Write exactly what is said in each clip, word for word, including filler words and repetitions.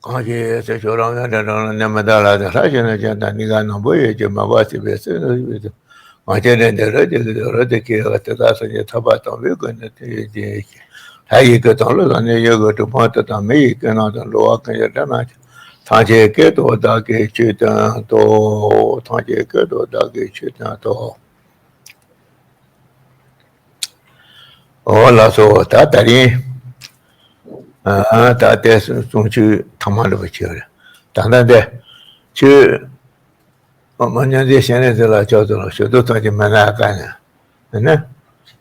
གང་ཞིག་ཡོད་ཚད་ཁྱོད་རང་ཡང་འདྲ་གྲོང་ལ་གནས་མི་བདག་ལ་དང་ལྷ་ཞིག་ན་ཅན་དང་གནས་ཁང་ནང་པོ་ཡོད་ཀྱི་མ་པ་སྲིད་པའི་སྲིད་ནོ་ཞིག་ཏུ་ང་ཅན་འདྲེན་དེ་རོ་དེ་ལུས་རོ་དེ་ཁྱེད་ལ་དེ་དག་སོང་ཀྱི་ཐོབ་པ་དང་པོའི་ཀུན་ནས་དེ་ཡོད་དེ་ལྷ་ཡི་གེ་དང་ལུས་དང་ནི་ཡོད་དགུ་གྲུབ་སྤངས་དུ་དང་མི་ཡི་ཀུན་སྣང་དང་འགྲོ་བ་ཀུན་གྱི་སྒྲ་སྣང་ཐམས་ཅད་སྐད་དུ་བདག་གིས་ཆོས་བསྟན་ཏོ། ཐམས་ཅད་སྐད་དུ་བདག་གིས་ཆོས་བསྟན་ཏོ། འོ་ལགས་སོ། ད་ད་རིང་ཨ་ད་ལྟའི་གསུང་ཆོས་ཐ་མ་འདྲ་པོ་བྱས་རེད། ད་ལྟ་འདི་ཆོས་མ་མཉམ་འཛིན་ཞལ་ནས་འཛིན་ལ་ཕྱོགས་སུ་ལ་ཞུ་དུ་ཐོག་གི་མི་སྣ་ཀ་ནས་ནི་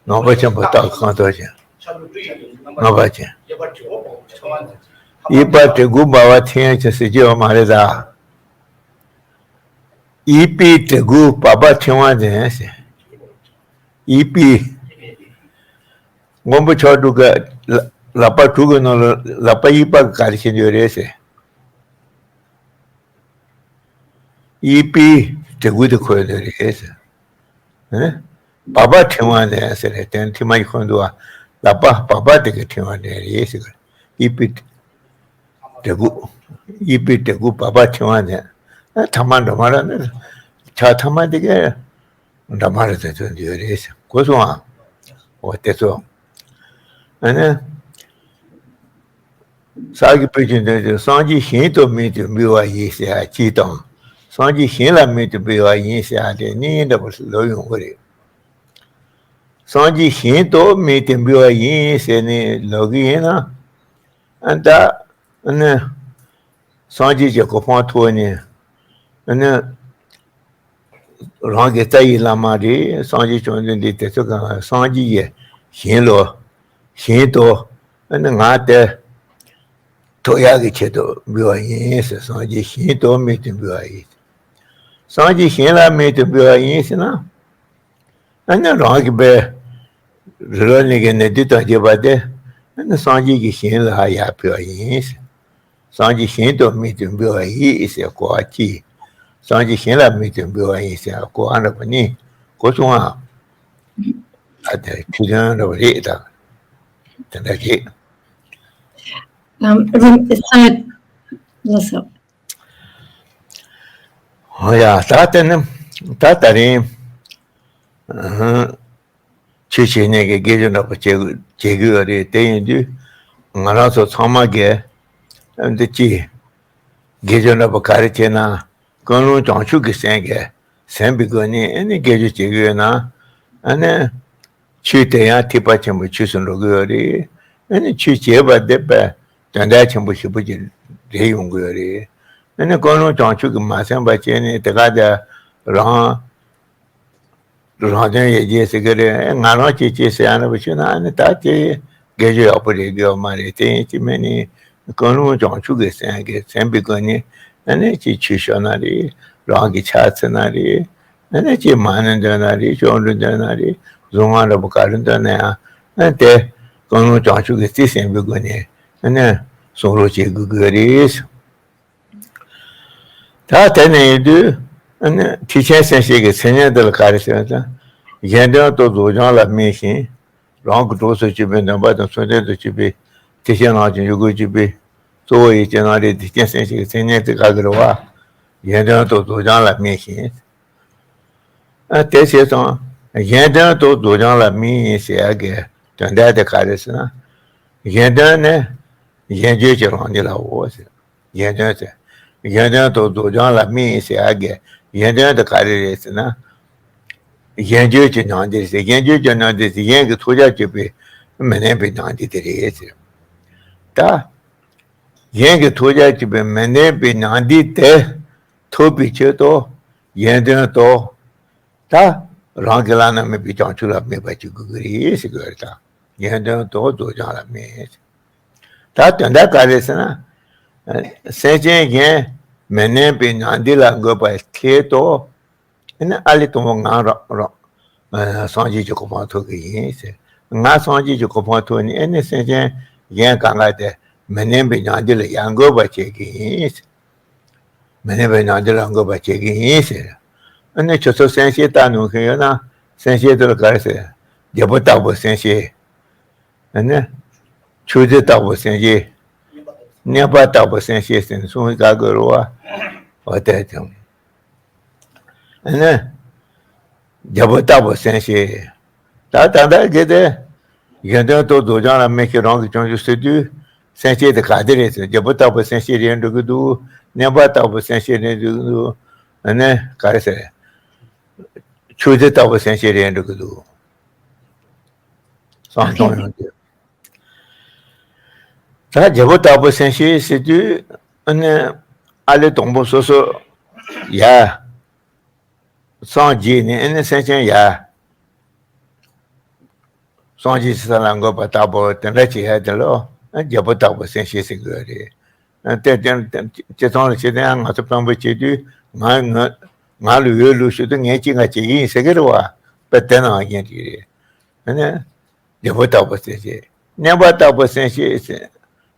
ནང་པ་ཆེན་པོ་རྟགས་གང་ཐོག་ཅན་ནང་པ་ཅན་ཡིད་པ་དྲི་གུ་འབར་བ་ཐིམ་ཡང་ཆེ་ཟེར་གྱི་ཡོད་མ་རེད་ད། ཡིད་པའི་དྲི་གུ་འབར་བ་ཐིམ་བ་འཛིན་ཟེར། ཡིད་པའི། མགོན་པོ་མཆོག་སྤྲུལ་གྱི་ལག་པ་དྲུག་གི་ནང་ལ་ལག་པ་གཡས་པ་གི་ག་རེ་བྱེད་འདོད་རེད་ཟེར། ཡིད་པའི་དྲི་གུ་དེ་འཁོར་འདོད་རེད་ཟེར། ཨེ། འབར་བ་ཐིམ་བ་ནས་ཟེར་རེད་དེ་ཐིམ་མ་ཡི་འཁོར་འདུག་བ། ལག་པ་འབར་བ་དེ་གི་ཐིམ་བ་ནས་རེད་ཟེར་གི། ཡིད་པའི་དྲི་གུ། ཡིད་པའི་དྲི་གུ་འབར་བ་ཐིམ་བ་ནས། ཨ་ཐ་མ་འགྲོ་མ་ར་ནི། ཆ་ཐ་མ་དེ་གི། འདྲ་མ་རེད་དེ་ཚོ་འདི་ཡོད་རེད་གོ་སོང་ཨ། འོ་དེ་ཚོ། ཨ་ནི། ས་གི་བུ་ཆེན་དོན་དུ་སངས་རྒྱས་ཞིང་དུ་མིང་དུ་འབུལ་བ་ཡིན་ཟེར་ཡ་གཅིག་དང་། སངས་རྒྱས་ཞིང་ལ་མིང་དུ་འབུལ་བ་ཡིན་ཟེར་ཡ་དེ་གཉིས་འདྲ་པོ་ལོས་ཡོང་གི་རེད། སངས་རྒྱས་ཞིང་དུ་མིང་དུ་འབུལ་བ་ཡིན་ཟེར་ནས་ལོག་གི་ཡིན་ན། ཨ་ད། ཨ་ནི། སངས་རྒྱས་ཀྱི་གོ་འཕང་ཐོབ་ནས། ཨ་ནི། རང་གི་རྩ་བའི་བླ་མ་རེད། སངས་རྒྱས་བཅོམ་ལྡན་འདས་དེ་ཚོ་གང་སངས་རྒྱས་ཀྱི་ཞིང་ལོ། ཞིང་དུ། ཨ་ནི་ང་དེ། ཐོབ་ཡག་གི་ཆེད་དུ་འབུལ་བ་ཡིན་ཟེར། སངས་རྒྱས་ཞིང་དུ་མིང་དུ་འབུལ་བ་ཡིན། སངས་རྒྱས་ཞིང་ལ་མིང་དུ་འབུལ་བ་ཡིན་ཟེར་ན། ཨ་ནི་རང་གི་བའི་རི་ལོ་ནས་གི་ནི་དུས་དང་བཅས་པ་དེ་ཨ་ནི་སངས་རྒྱས་ཀྱི་ཞིང་ལ་ཡར་ཕུལ་བ་ཡིན། སངས་རྒྱས་ཞིང་དུ་མིང་དུ་འབུལ་བ་ཡིན་ཟེར་གོ་བ་གཅིག་སངས་རྒྱས་ཞིང་ལ་མིང་དུ་འབུལ་བ་ཡིན་ཟེར་གོ་བ་འདྲ་པོ་གཉིས་གོ་སོང་ཨ། ཨ་དེ་ཆོས་དོན་འདྲ་པོ་རེད་ད། དེ་འདྲ་རེད། ཨམ་རིམ་ས་ལ་སོ། ཧོ་ཡ་ད་དེ་ནི་ད་ད་རིང་། ཆོས་བྱེད་མཁན་གྱི་དགེ་སྦྱོར་འདྲ་པོ་བྱེད་དགོས་བྱེད་དགོས་པ་རེད། དེ་ཡིན་དུས་ང་རང་ཚོ་ཚང་མ་གིས་འདི་ཅི་དགེ་སྦྱོར་འདྲ་པོ་ག་རེ་བྱེད་ན་ཀུན་སློང་བྱང་ཆུབ་ཀྱི་སེམས་ཀྱིས་ཟིན་པའི་སྒོ་ནས་ཨ་ནི་དགེ་སྦྱོར་བྱེད་དགོས་ན་ཨ་ནི་ཆོས་དེ་ཡང་ཐེག་པ་ཆེན་པོའི་ཆོས་སུ་འགྲོ་དགོས་པ་རེད། ཨ་ནི་ཆོས་བྱེད་པ་འདི་པའི་དོན་དག་ཆེན་པོ་ཞེ་པོ་ཅིག་རེད་ཡོང་དགོས་པ་རེད། ཨ་ནི་ཀུན་སློང་བྱང་ཆུབ་ཀྱིས་མ་ཟིན་པ་བྱས་ནས་དེ་ག་དེ་རང་། རང་དོན་ཡོད་ཅེས་ཟེར་གི་རེད། ང་རང་གཅེས་གཅེས་ཟེར་ཡ་ན་བུ་ཆུ་ན་ཨ་ནི་ད་དེ་དགེ་སྦྱོར་ཡག་པོ་རེད་དགོས་ཡོད་མ་རེད། དེ་ཡིན་གཅིག་མིན་ནི་ཀུན་སློང་བྱང་ཆུབ་ཀྱི་སེམས་ཀྱི་སེམས་པའི་སྒོ་ནས་ཨ་ནི་གཅིག་ཆོས་ཞུ་ན་རེད། རང་གི་ཕྱག་འཚལ་ན་རེད། ཨ་ནི་གཅིག་མ་ཎི་འདོན་ན་རེད། ཆོ་འཕྲུལ་འདོན་ན་རེད། གཟུངས་སྔགས་འདྲ་པོ་ག་རེ་འདོན་ན་ཡང་ཨ་ནི་དེ་ཀུན་སློང་བྱང་ཆུབ་ཀྱི་རྩིས་ཟིན་པའི་སྒོ་ནས་ཨ་ནི་གསུང་རོགས་བྱེད་དགོས་དགོས་རེད། ད་དེ་ནས་ཡིན་དུས་ཨ་ནི་ཐེག་ཆེན་སེམས་བསྐྱེད་ཀྱི་མཚན་ཉིད་འདི་ལ་ག་རེ་ཟེར་ན། གཞན་དོན་དུ་རྫོགས་བྱང་ལ་སྨིན་ཞིང་། རང་གི་གྲོགས་སུ་གྱུར་པའི་འདུན་པ་དང་མཚུངས་ལྡན་དུ་གྱུར་པའི་ཐེག་ཆེན་ལམ་གྱི་འཇུག་སྒོར་གྱུར་པའི་གཙོ་བོ་ཡིད་ཀྱི་རྣམ་རིག་ཐེག་ཆེན་སེམས་བསྐྱེད་ཀྱི་མཚན་ཉིད་དེ་ག་གི་རེད་བ། གཞན་དོན་དུ་རྫོགས་བྱང་ལ་སྨིན་ཞིང་། ཨ་དེ་བྱས་ཙང་གཞན་དོན་དུ་རྫོགས་བྱང་ལ་སྨིན་ཟེར་ཡ་གི་དོན་དག་དེ་ག་རེ་ཟེར་ན། གཞན་དོན་ནི་གཞན་བརྗོད་ཀྱི་རང་ཉིད་ལའོ་ཟེར། གཞན་དོན་ཟེར། གཞན་དོན་དུ་རྫོགས་བྱང་ལ་སྨིན་ཟེར་ཡ་གི་གཞན་དོན་དེ་ག་རེ་རེད་ཟེར་ན། གཞན་བརྗོད་ཀྱི་རྣམ་འདི་ཟེར། གཞན་བརྗོད་ཀྱི་རྣམ་འདི་ཟེར་གཞན་གྱི་ཐོབ་བྱར་གྱུར་པའི་མི་ལྡན་པའི་རྣམ་འདི་དེ་རེད་ཟེར། ད། གཞན་གྱི་ཐོབ་བྱར་གྱུར་པའི་མི་ལྡན་པའི་རྣམ་འདི་དེ་ཐོབ་པའི་ཆེད་དུ་གཞན་དོན་དུ། ད་རང་གི་བླ་ན་མེད་པའི་བྱང་ཆུབ་ལ་སྨིན་པ་ཅིག་དགོས་ཀྱི་རེད་ཟེར་གྱི་རེད་ད། གཞན་དོན་དུ་རྫོགས་བྱང་ལ་སྨིན། ད་དོན་དག་ག་རེ་ཟེར་ན། སེམས་ཅན་གཞན་མི་ལྡན་པའི་རྣམ་འདི་ལ་འགོད་པའི་ཆེད་དུ། ཨ་ནི་ཨ་ལས་དང་པོ་ང་རང་རང་སངས་རྒྱས་ཀྱི་གོ་འཕང་ཐོབ་ཀྱི་ཡིན་ཟེར། ང་སངས་རྒྱས་ཀྱི་གོ་འཕང་ཐོབ་ནས་ཨ་ནི་སེམས་ཅན་གཞན་གང་ག་དེ་མི་ལྡན་པའི་རྣམ་འདི་ལ་ཡང་འགོད་པ་བྱེད་ཀྱི་ཡིན་ཟེར། མི་ལྡན་པའི་རྣམ་འདི་ལ་འགོད་པ་བྱེད་ཀྱི་ཡིན་ཟེར། ཨ་ནི་ཁྱོད་ཚོ་སེམས་ཤེས་ལྟ་མྱོང་མཁན་ཡོད་ན་སེམས་ཤེས་དེ་ལ་ག་རེ་ཟེར། རྒྱལ་པོ་ལྟ་བུ་སེམས་ཤེས། ཨ་ནི་ཆོས་མཛད་ལྟ་བུ་སེམས་ཤེས། གནས་པ་ལྟ་བུ་སེམས་བསྐྱེད་ཟེར་ནས་གསུངས་དགའ་དགོས་རེད་བ། འོ་དེ་དང་། ཨ་ནི། རྒྱལ་པོ་ལྟ་བུ་སེམས་བསྐྱེད། ད་ད་ལྟ་གལ་ཏེ། གཞན་དོན་རྟོགས་རྫོགས་བྱང་ལ་དམིགས་ཤིང་རང་གི་བྱང་ཆུབ་ཟེར་དུས། སེམས་བསྐྱེད་དེ་ག་དེ་རེད་ཟེར། རྒྱལ་པོ་ལྟ་བུ་སེམས་བསྐྱེད་རེད་འགྲོ་གི་འདུག་གནས་པ་ལྟ་བུ་སེམས་བསྐྱེད་རེད་འགྲོ་གི་འདུག་ཨ་ནི་ག་རེ་ཟེར། ཆོས་མཛད་ལྟ་བུ་སེམས་བསྐྱེད་རེད་འགྲོ་གི་འདུག་བསམ་གཏོང་ཡོང་དུས། ད་རྒྱལ་པོ་ལྟ་བུ་སེམས་བསྐྱེད་ཟེར་དུས། ཨ་ནི་ཨ་ལས་དང་པོ་སོ་སོ་ཡ། སངས་རྒྱས་ནས་ཨ་ནི་སེམས་ཅན་ཡ། སངས་རྒྱས་ཀྱི་ས་ལ་འགོད་པ་ལྟ་བུ་དེ་འདྲ་བྱེད་ཡ་དེ་ལ་རྒྱལ་པོ་ལྟ་བུ་སེམས་བསྐྱེད་ཟེར་དགོས་རེད། དེ་དེ་སྤྱི་ཚོགས་ལ་བྱེད་དུས་ཡང་ང་ཚོ་དཔོན་པོ་བྱེད་དུས་ང་ང་ང་ལ་ཡོད་ལུགས་ཞུ་དུས་ངས་ཅི་ང་བྱེད་ཀྱི་ཡིན་ཟེར་གི་རེད་བ། དཔེ་དེ་ནང་བཞིན་ཅིག་རེད། ཨ་ནི། རྒྱལ་པོ་ལྟ་བུ་སེམས་བསྐྱེད། གནས་པ་ལྟ་བུ་སེམས་བསྐྱེད་ཟེར།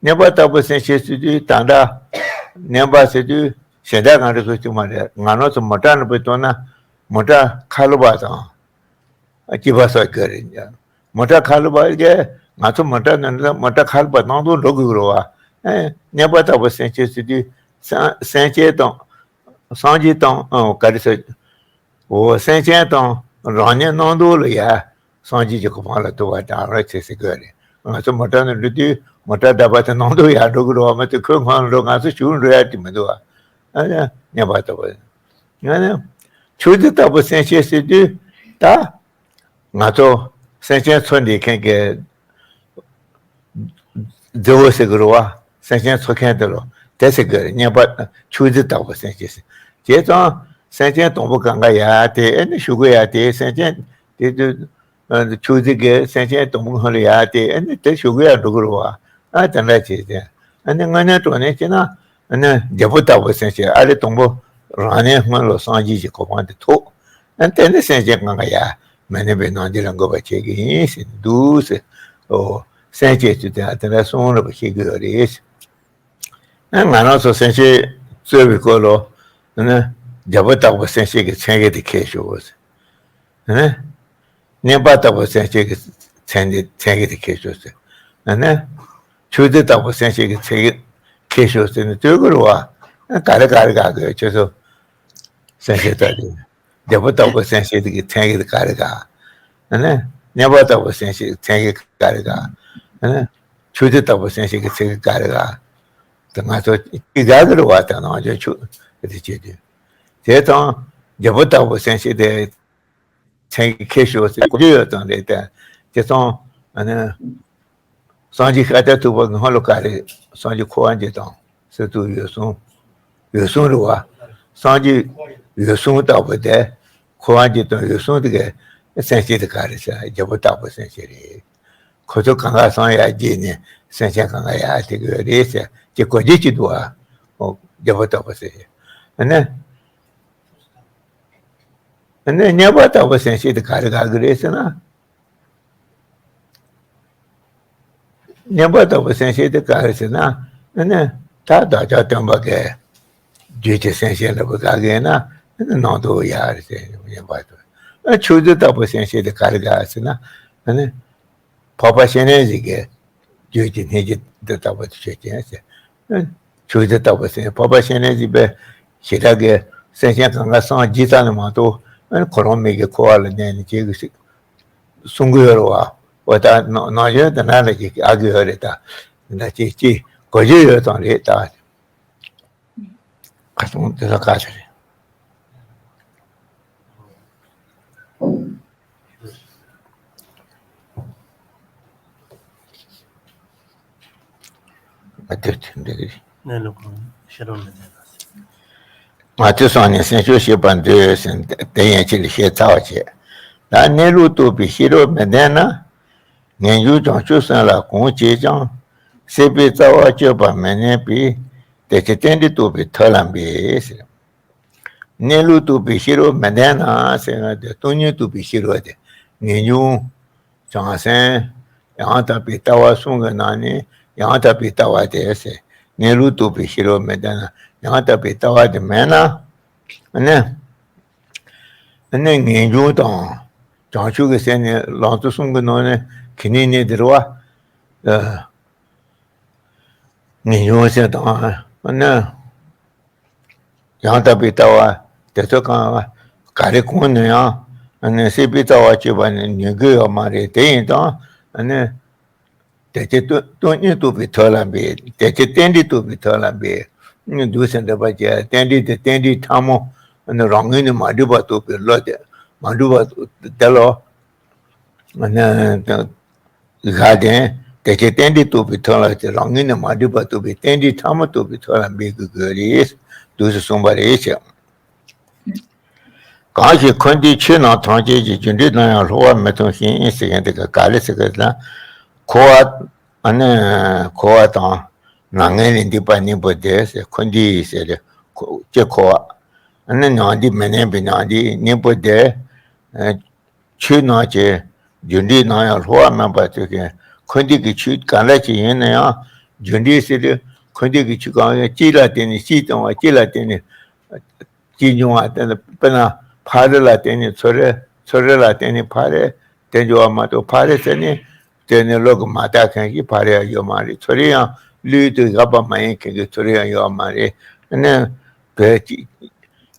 གནས་པ་ལྟ་བུ་སེམས་བསྐྱེད་ཟེར་དུས་ད་ལྟ། གནས་པ་ཟེར་དུས་གཞན་དག་གང་རེད་ཟེར་དུས་མ་རེད། ང་རང་ཚོ་མོ་ཊ་ནང་པའི་ཐོག་ན་མོ་ཊ་ཁ་ལོ་པ་དང་། སྐྱིད་པ་སོགས་ཀྱི་རེད། མོ་ཊ་ཁ་ལོ་པ་གས་ང་ཚོ་མོ་ཊ་ནང་ལ་མོ་ཊ་ཁ་ལོ་པ་གནང་དུ་འགྲོ་དགོས་རེད་བ། ཨེ་གནས་པ་ལྟ་བུ་སེམས་བསྐྱེད་ཟེར་དུས་སེམས་སེམས་བསྐྱེད་དང་། སངས་རྒྱས་དང་། ཨ་ག་རེ་ཟེར། འོ་སེམས་ཅན་དང་རང་ཉིད་སྣང་དུ་ལ་ཡ། སངས་རྒྱས་ཀྱི་གོ་འཕང་ལ་ཐུག་པ་དང་ར་ཆེ་ཟེར་དགོས་རེད། ང་ཚོ་མོ་ཊ་ནང་འགྲོ་དུས་མོ་ཊ་བདག་པོ་དེ་སྣང་དུ་ཡར་འགྲོ་གི་རེད་བ། མ་གཏོགས་ཁོའི་ངང་ལ་འགྲོ་ང་ཚོ་གཞུག་འགྲོ་ཡ་དེ་མི་འདུག་བ། ཨ་ནི་གནས་པ་ལྟ་བུ། ཨ་ནི་ཆོས་མཛད་ལྟ་བུ་སེམས་བསྐྱེད་ཟེར་དུས་ད། ང་ཚོ་སེམས་ཅན་འཚོ་འདི་མཁན་གྱི་རྫི་བོ་ཟེར་གི་རེད་བ། སེམས་ཅན་འཚོ་མཁན་དེ་ལོ་དེ་ཟེར་གི་རེད། གནས་པ་ཆོས་མཛད་ལྟ་བུ་སེམས་བསྐྱེད་ཟེར། བྱས་ཙང་སེམས་ཅན་དང་པོ་གང་ག་ཡ་དེ་ཨེ་ནི་ཞུ་གི་ཡ་དེ་སེམས་ཅན་དེ་དུས་ཆོས་མཛད་ཀྱི་སེམས་ཅན་དང་པོ་སྔོན་ལ་ཡ་དེ་ཨེ་ནི་དེ་ཞུ་གི་ཡ་འགྲོ་གི་རེད་བ། ཨ་དེ་འདྲ་བྱས་ཏེ་ཨ་ནི་དངོས་གནས་དྲང་གནས་བྱས་ན། ཨ་ནི་རྒྱལ་པོ་ལྟ་བུ་སེམས་བསྐྱེད། ཨ་ལས་དང་པོ་རང་ཉིད་སྔོན་ལ་སངས་རྒྱས་ཀྱི་གོ་འཕང་དེ་ཐོབ། ཨ་ནི་དེ་ནས་སེམས་ཅན་གང་ག་ཡ་མི་གནས་པའི་སྣང་བརྙན་ལ་འགོད་པ་བྱེད་ཀྱི་ཡིན་ཟེར་འདུག་ཟེར། ཨོ། སེམས་བསྐྱེད་ཚུལ་དེ་ཨ་དེ་འདྲ་གསུངས་རེད་པ་ཤེས་ཀྱི་ཡོད་རེད། ཨ་ང་རང་ཚོ་སེམས་བསྐྱེད་རྩོད་པའི་སྐོར་ལ་ཨ་ནི་རྒྱལ་པོ་ལྟ་བུ་སེམས་བསྐྱེད་ཀྱི་མཚན་གཞི་དེ་ཁས་ཞུ་དགོས་ཟེར། ཨ་ནི། གནས་པ་ལྟ་བུ་སེམས་བསྐྱེད་ཀྱི་མཚན་ཉིད་མཚན་གཞི་དེ་ཁས་ཞུ་ཟེར། ཨ་ནི། ཆོས་མཛད་ལྟ་བུ་སེམས་བསྐྱེད་ཀྱི་མཚན་གཞི་ཁས་ཞུ་ཟེར་ནས་རྩོད་ཀྱི་རེད་བ། ཨ་ག་རེ་ག་རེ་ག་གི་ཁྱོད་ཚོ་སེམས་བསྐྱེད་ལྟ་དེ། རྒྱལ་པོ་ལྟ་བུ་སེམས་བསྐྱེད་ཀྱི་མཚན་གཞི་དེ་ག་རེ་ག་ཨ་ནི། གནས་པ་ལྟ་བུ་སེམས་བསྐྱེད་ཀྱི་མཚན་གཞི་ག་རེ་ག་ཨ་ནི། ཆོས་མཛད་ལྟ་བུ་སེམས་བསྐྱེད་ཀྱི་མཚན་གཞི་ག་རེ་ག་དེ་ང་ཚོ་གཅིག་དགའ་གི་རེད་བ། ད་ནང་ཆོས་ཆོས་དེ་བྱེད་དུས། དེ་དང་རྒྱལ་པོ་ལྟ་བུ་སེམས་བསྐྱེད་དེ། མཚན་གྱི་ཁྱད་ཆོས་ཟེར་གོ་རྒྱུ་ཡོད་ཙང་རེད་དེ། དེ་ཙང་ཨ་ནི། སངས་རྒྱས་ཤཱཀྱ་ཐུབ་པ་སྔོན་ལ་ག་རེ་སངས་རྒྱས་འཁོར་བ་འཇིག་དང་ཟེར་དུས་འོད་སྲུང་། འོད་སྲུང་རེད་བ། སངས་རྒྱས་འོད་སྲུང་ལྟ་བུ་དེ། འཁོར་བ་འཇིག་དང་འོད་སྲུང་དེ་གའི་སེམས་བསྐྱེད་དེ་ག་རེ་ཟེར། རྒྱལ་པོ་ལྟ་བུ་སེམས་བསྐྱེད་རེད། ཁོ་ཚོ་གང་ག་སངས་ཡར་རྒྱས་ནས་སེམས་ཅན་གང་ག་ཡར་དེ་གི་རེད་ཟེར་ཅེས་གོ་རྒྱུ་ཅིག་འདུག་བ། ཨོ་རྒྱལ་པོ་ལྟ་བུ་སེམས་བསྐྱེད། ཨ་ནི། ཨ་ནི་གནས་པ་ལྟ་བུ་སེམས་བསྐྱེད་དེ་ག་རེ་ག་གི་རེད་ཟེར་ན། གནས་པ་ལྟ་བུ་སེམས་བསྐྱེད་དེ་ག་རེ་ཟེར་ན། ཨ་ནི་ད་བདག་ཅག་སྟོན་པ་གི་རྒྱུད་ཀྱི་སེམས་བསྐྱེད་ལྟ་བུ་ག་གི་ཡིན་ན་ཨ་ནི་ནང་དུ་ཡར་ཟེར་གནས་པ་ལྟ་བུ། ཨ་ཆོས་མཛད་ལྟ་བུ་སེམས་བསྐྱེད་དེ་ག་རེ་ག་ཟེར་ན། ཨ་ནི། འཕགས་པ་སྤྱན་རས་གཟིགས་ཀྱི་རྒྱུད་ཀྱི་སྙིང་རྗེ་འདི་ལྟ་བུ་དེ་ཆོས་ཅན་ཟེར། ཆོས་འདི་ལྟ་བུ་ཟེར། འཕགས་པ་སྤྱན་རས་གཟིགས་པའི་ཞེ་དྲག་གི་སེམས་ཅན་གང་ག་སངས་རྒྱས་ཙམ་ལ་མ་གཏོགས་ཁོ་རང་མི་གི་འཁོར་བ་ལ་གནས་ནས་སྐྱེ་གི་ཞིག་གསུང་གི་ཡོད་རེད་བ། འོ་ད་ནང་ནང་བཞིན་དེ་འདྲ་ལ་ཅིག་ཨ་གི་ཡོད་རེད་ད། འདི་འདྲ་ཅིག་ཅིག་གོ་རྒྱུ་ཡོད་ཙང་རེད་ད། ཁ་སང་དེ་ལ་ཁ་ཤས་རེད། ཨ་དེ་དེ་འདྲ་གི་རེད། གནས་ལུགས་གང་ཤེས་རབ་མི་ལྡན་ན། ང་དེ་སང་ནས་སེམས་ཤུགས་ཤེས་པར་འདོད་ཟེར་དེ་ཡན་ཆད་ལ་བཤད་ཚར་བ་བྱས། ད་གནས་ལུགས་རྟོགས་པའི་ཤེས་རབ་མི་ལྡན་ན། ངེས་འབྱུང་བྱང་ཆུབ་སེམས་ལ་གང་བྱས་ཀྱང་། སྲིད་པའི་རྩ་བ་གཅོད་པར་མི་ནུས་པས། དེ་ཕྱིར་རྟེན་འབྲེལ་རྟོགས་པའི་ཐབས་ལ་འབད་ཟེར། གནས་ལུགས་རྟོགས་པའི་ཤེས་རབ་མི་ལྡན་ན་ཟེར་བ་དེ་སྟོང་ཉིད་རྟོགས་པའི་ཤེས་རབ་དེ་ངེས་འབྱུང་བྱང་སེམས་ཡང་དག་པའི་ལྟ་བ་གསུམ་གྱི་ནང་ནས་ཡང་དག་པའི་ལྟ་བ་དེ་ཟེར། གནས་ལུགས་རྟོགས་པའི་ཤེས་རབ་མི་ལྡན་ན་ཡང་དག་པའི་ལྟ་བ་དེ་མེད་ན་ནི། ནི་ངེས་འབྱུང་དང་བྱང་ཆུབ་ཀྱི་སེམས་ནི་ལམ་གཙོ་གསུམ་གྱི་ནང་ནས་གི་ནི་ནི་དེ་རེད་བ། ངེས་འབྱུང་ཟེར་དང་ནི། ཡང་དག་པའི་ལྟ་བ་དེ་ཚོ་གང་ག་རེ་གོང་ནས་ཡང་ནི་སྲིད་པའི་རྩ་བ་གཅོད་པ་ནི་ནུས་ཀྱི་ཡོད་མ་རེད། དེ་ཡིན་དང་ནི་དེ་ཚེ་སྟོང་སྟོང་ཉིད་རྟོགས་པའི་ཐབས་ལ་འབད། དེ་ཚེ་རྟེན་འབྲེལ་རྟོགས་པའི་ཐབས་ལ་འབད། འདུག་ཟེར་འདོད་པ་བྱས། རྟེན་འབྲེལ་དེ་རྟེན་འབྲེལ་ཕྲ་མོ་ནི་རང་ངོས་ནས་མ་གྲུབ་པ་རྟོགས་པའི་བློ་དེ་མ་གྲུབ་པ་དེ་ལ། དགག་ལྡན། དེ་ཚེ་རྟེན་འབྲེལ་རྟོགས་པའི་ཐབས་ལ་དེ་རང་ངོས་ནས་མ་གྲུབ་པ་རྟོགས་པའི་རྟེན་འབྲེལ་ཕྲ་མོ་རྟོགས་པའི་ཐབས་ལ་འབད་དགོས་དགོས་རེད། འདུག་སེ་གསུངས་པ་རེད་ཅེས། གང་ཞིག་འཁོར་འདས་ཆོས་རྣམས་ཐམས་ཅད་ཀྱི། རྒྱུ་འབྲས་རྣམས་ཡང་སླུ་བར་མི་མཐོང་ཞིང་ཟེར་མཁན་དེ་ག་ག་རེ་ཟེར་གི་ལ། འཁོར་བ་ཨ་ནི་འཁོར་བ་དང་ནམ་མཁའ་ལས་འདས་པ་གཉིས་པོ་དེ་ཟེར། འཁོར་འདས་ཟེར་ཏེ་སྤྱི་འཁོར་བ། ཨ་ནི་ནམ་འདས་མི་གནས་པའི་ནམ་འདས་གཉིས་པོ་དེ། ཆོས་རྣམས་ཀྱི་རྒྱུ་འབྲས་རྣམས་ཡང་སླུ་བར་མིན་པ་ཐུག་གིན། འཁོར་འདས་ཀྱི་ཆོས་གང་འདྲ་ཅིག་ཡིན་ན་ཡང་རྒྱུ་འབྲས་ཟེར་དུས་འཁོར་འདས་ཀྱི་ཆོས་གང་ཡང་སྐྱེ་ལ་བརྟེན་ནས་སྐྱེ་བཏང་བ། སྐྱེ་ལ་བརྟེན་ནས་སྐྱེ་འབྱུང་བ། དེ་ལ་དཔེར་ན་ཕ་རོལ་ལ་བརྟེན་ནས་ཚུ་རོལ། ཚུ་རོལ་ལ་བརྟེན་ནས་ཕ་རོལ། དེ་འབྱུང་བ་མ་གཏོགས་ཕ་རོལ་ཟེར་ནས་དེ་ནི་བློ་གིས་མ་དག་མཁན་གྱི་ཕ་རོལ་ཡང་ཡོད་མ་རེད། ཚུ་རོལ་ཡང་བློས་དུ་བཞག་པ་མ་ཡིན་མཁན་གྱི་ཚུ་རོལ་ཡང་ཡོད་མ་རེད། ཨ་ནི་བོད་ཀྱི་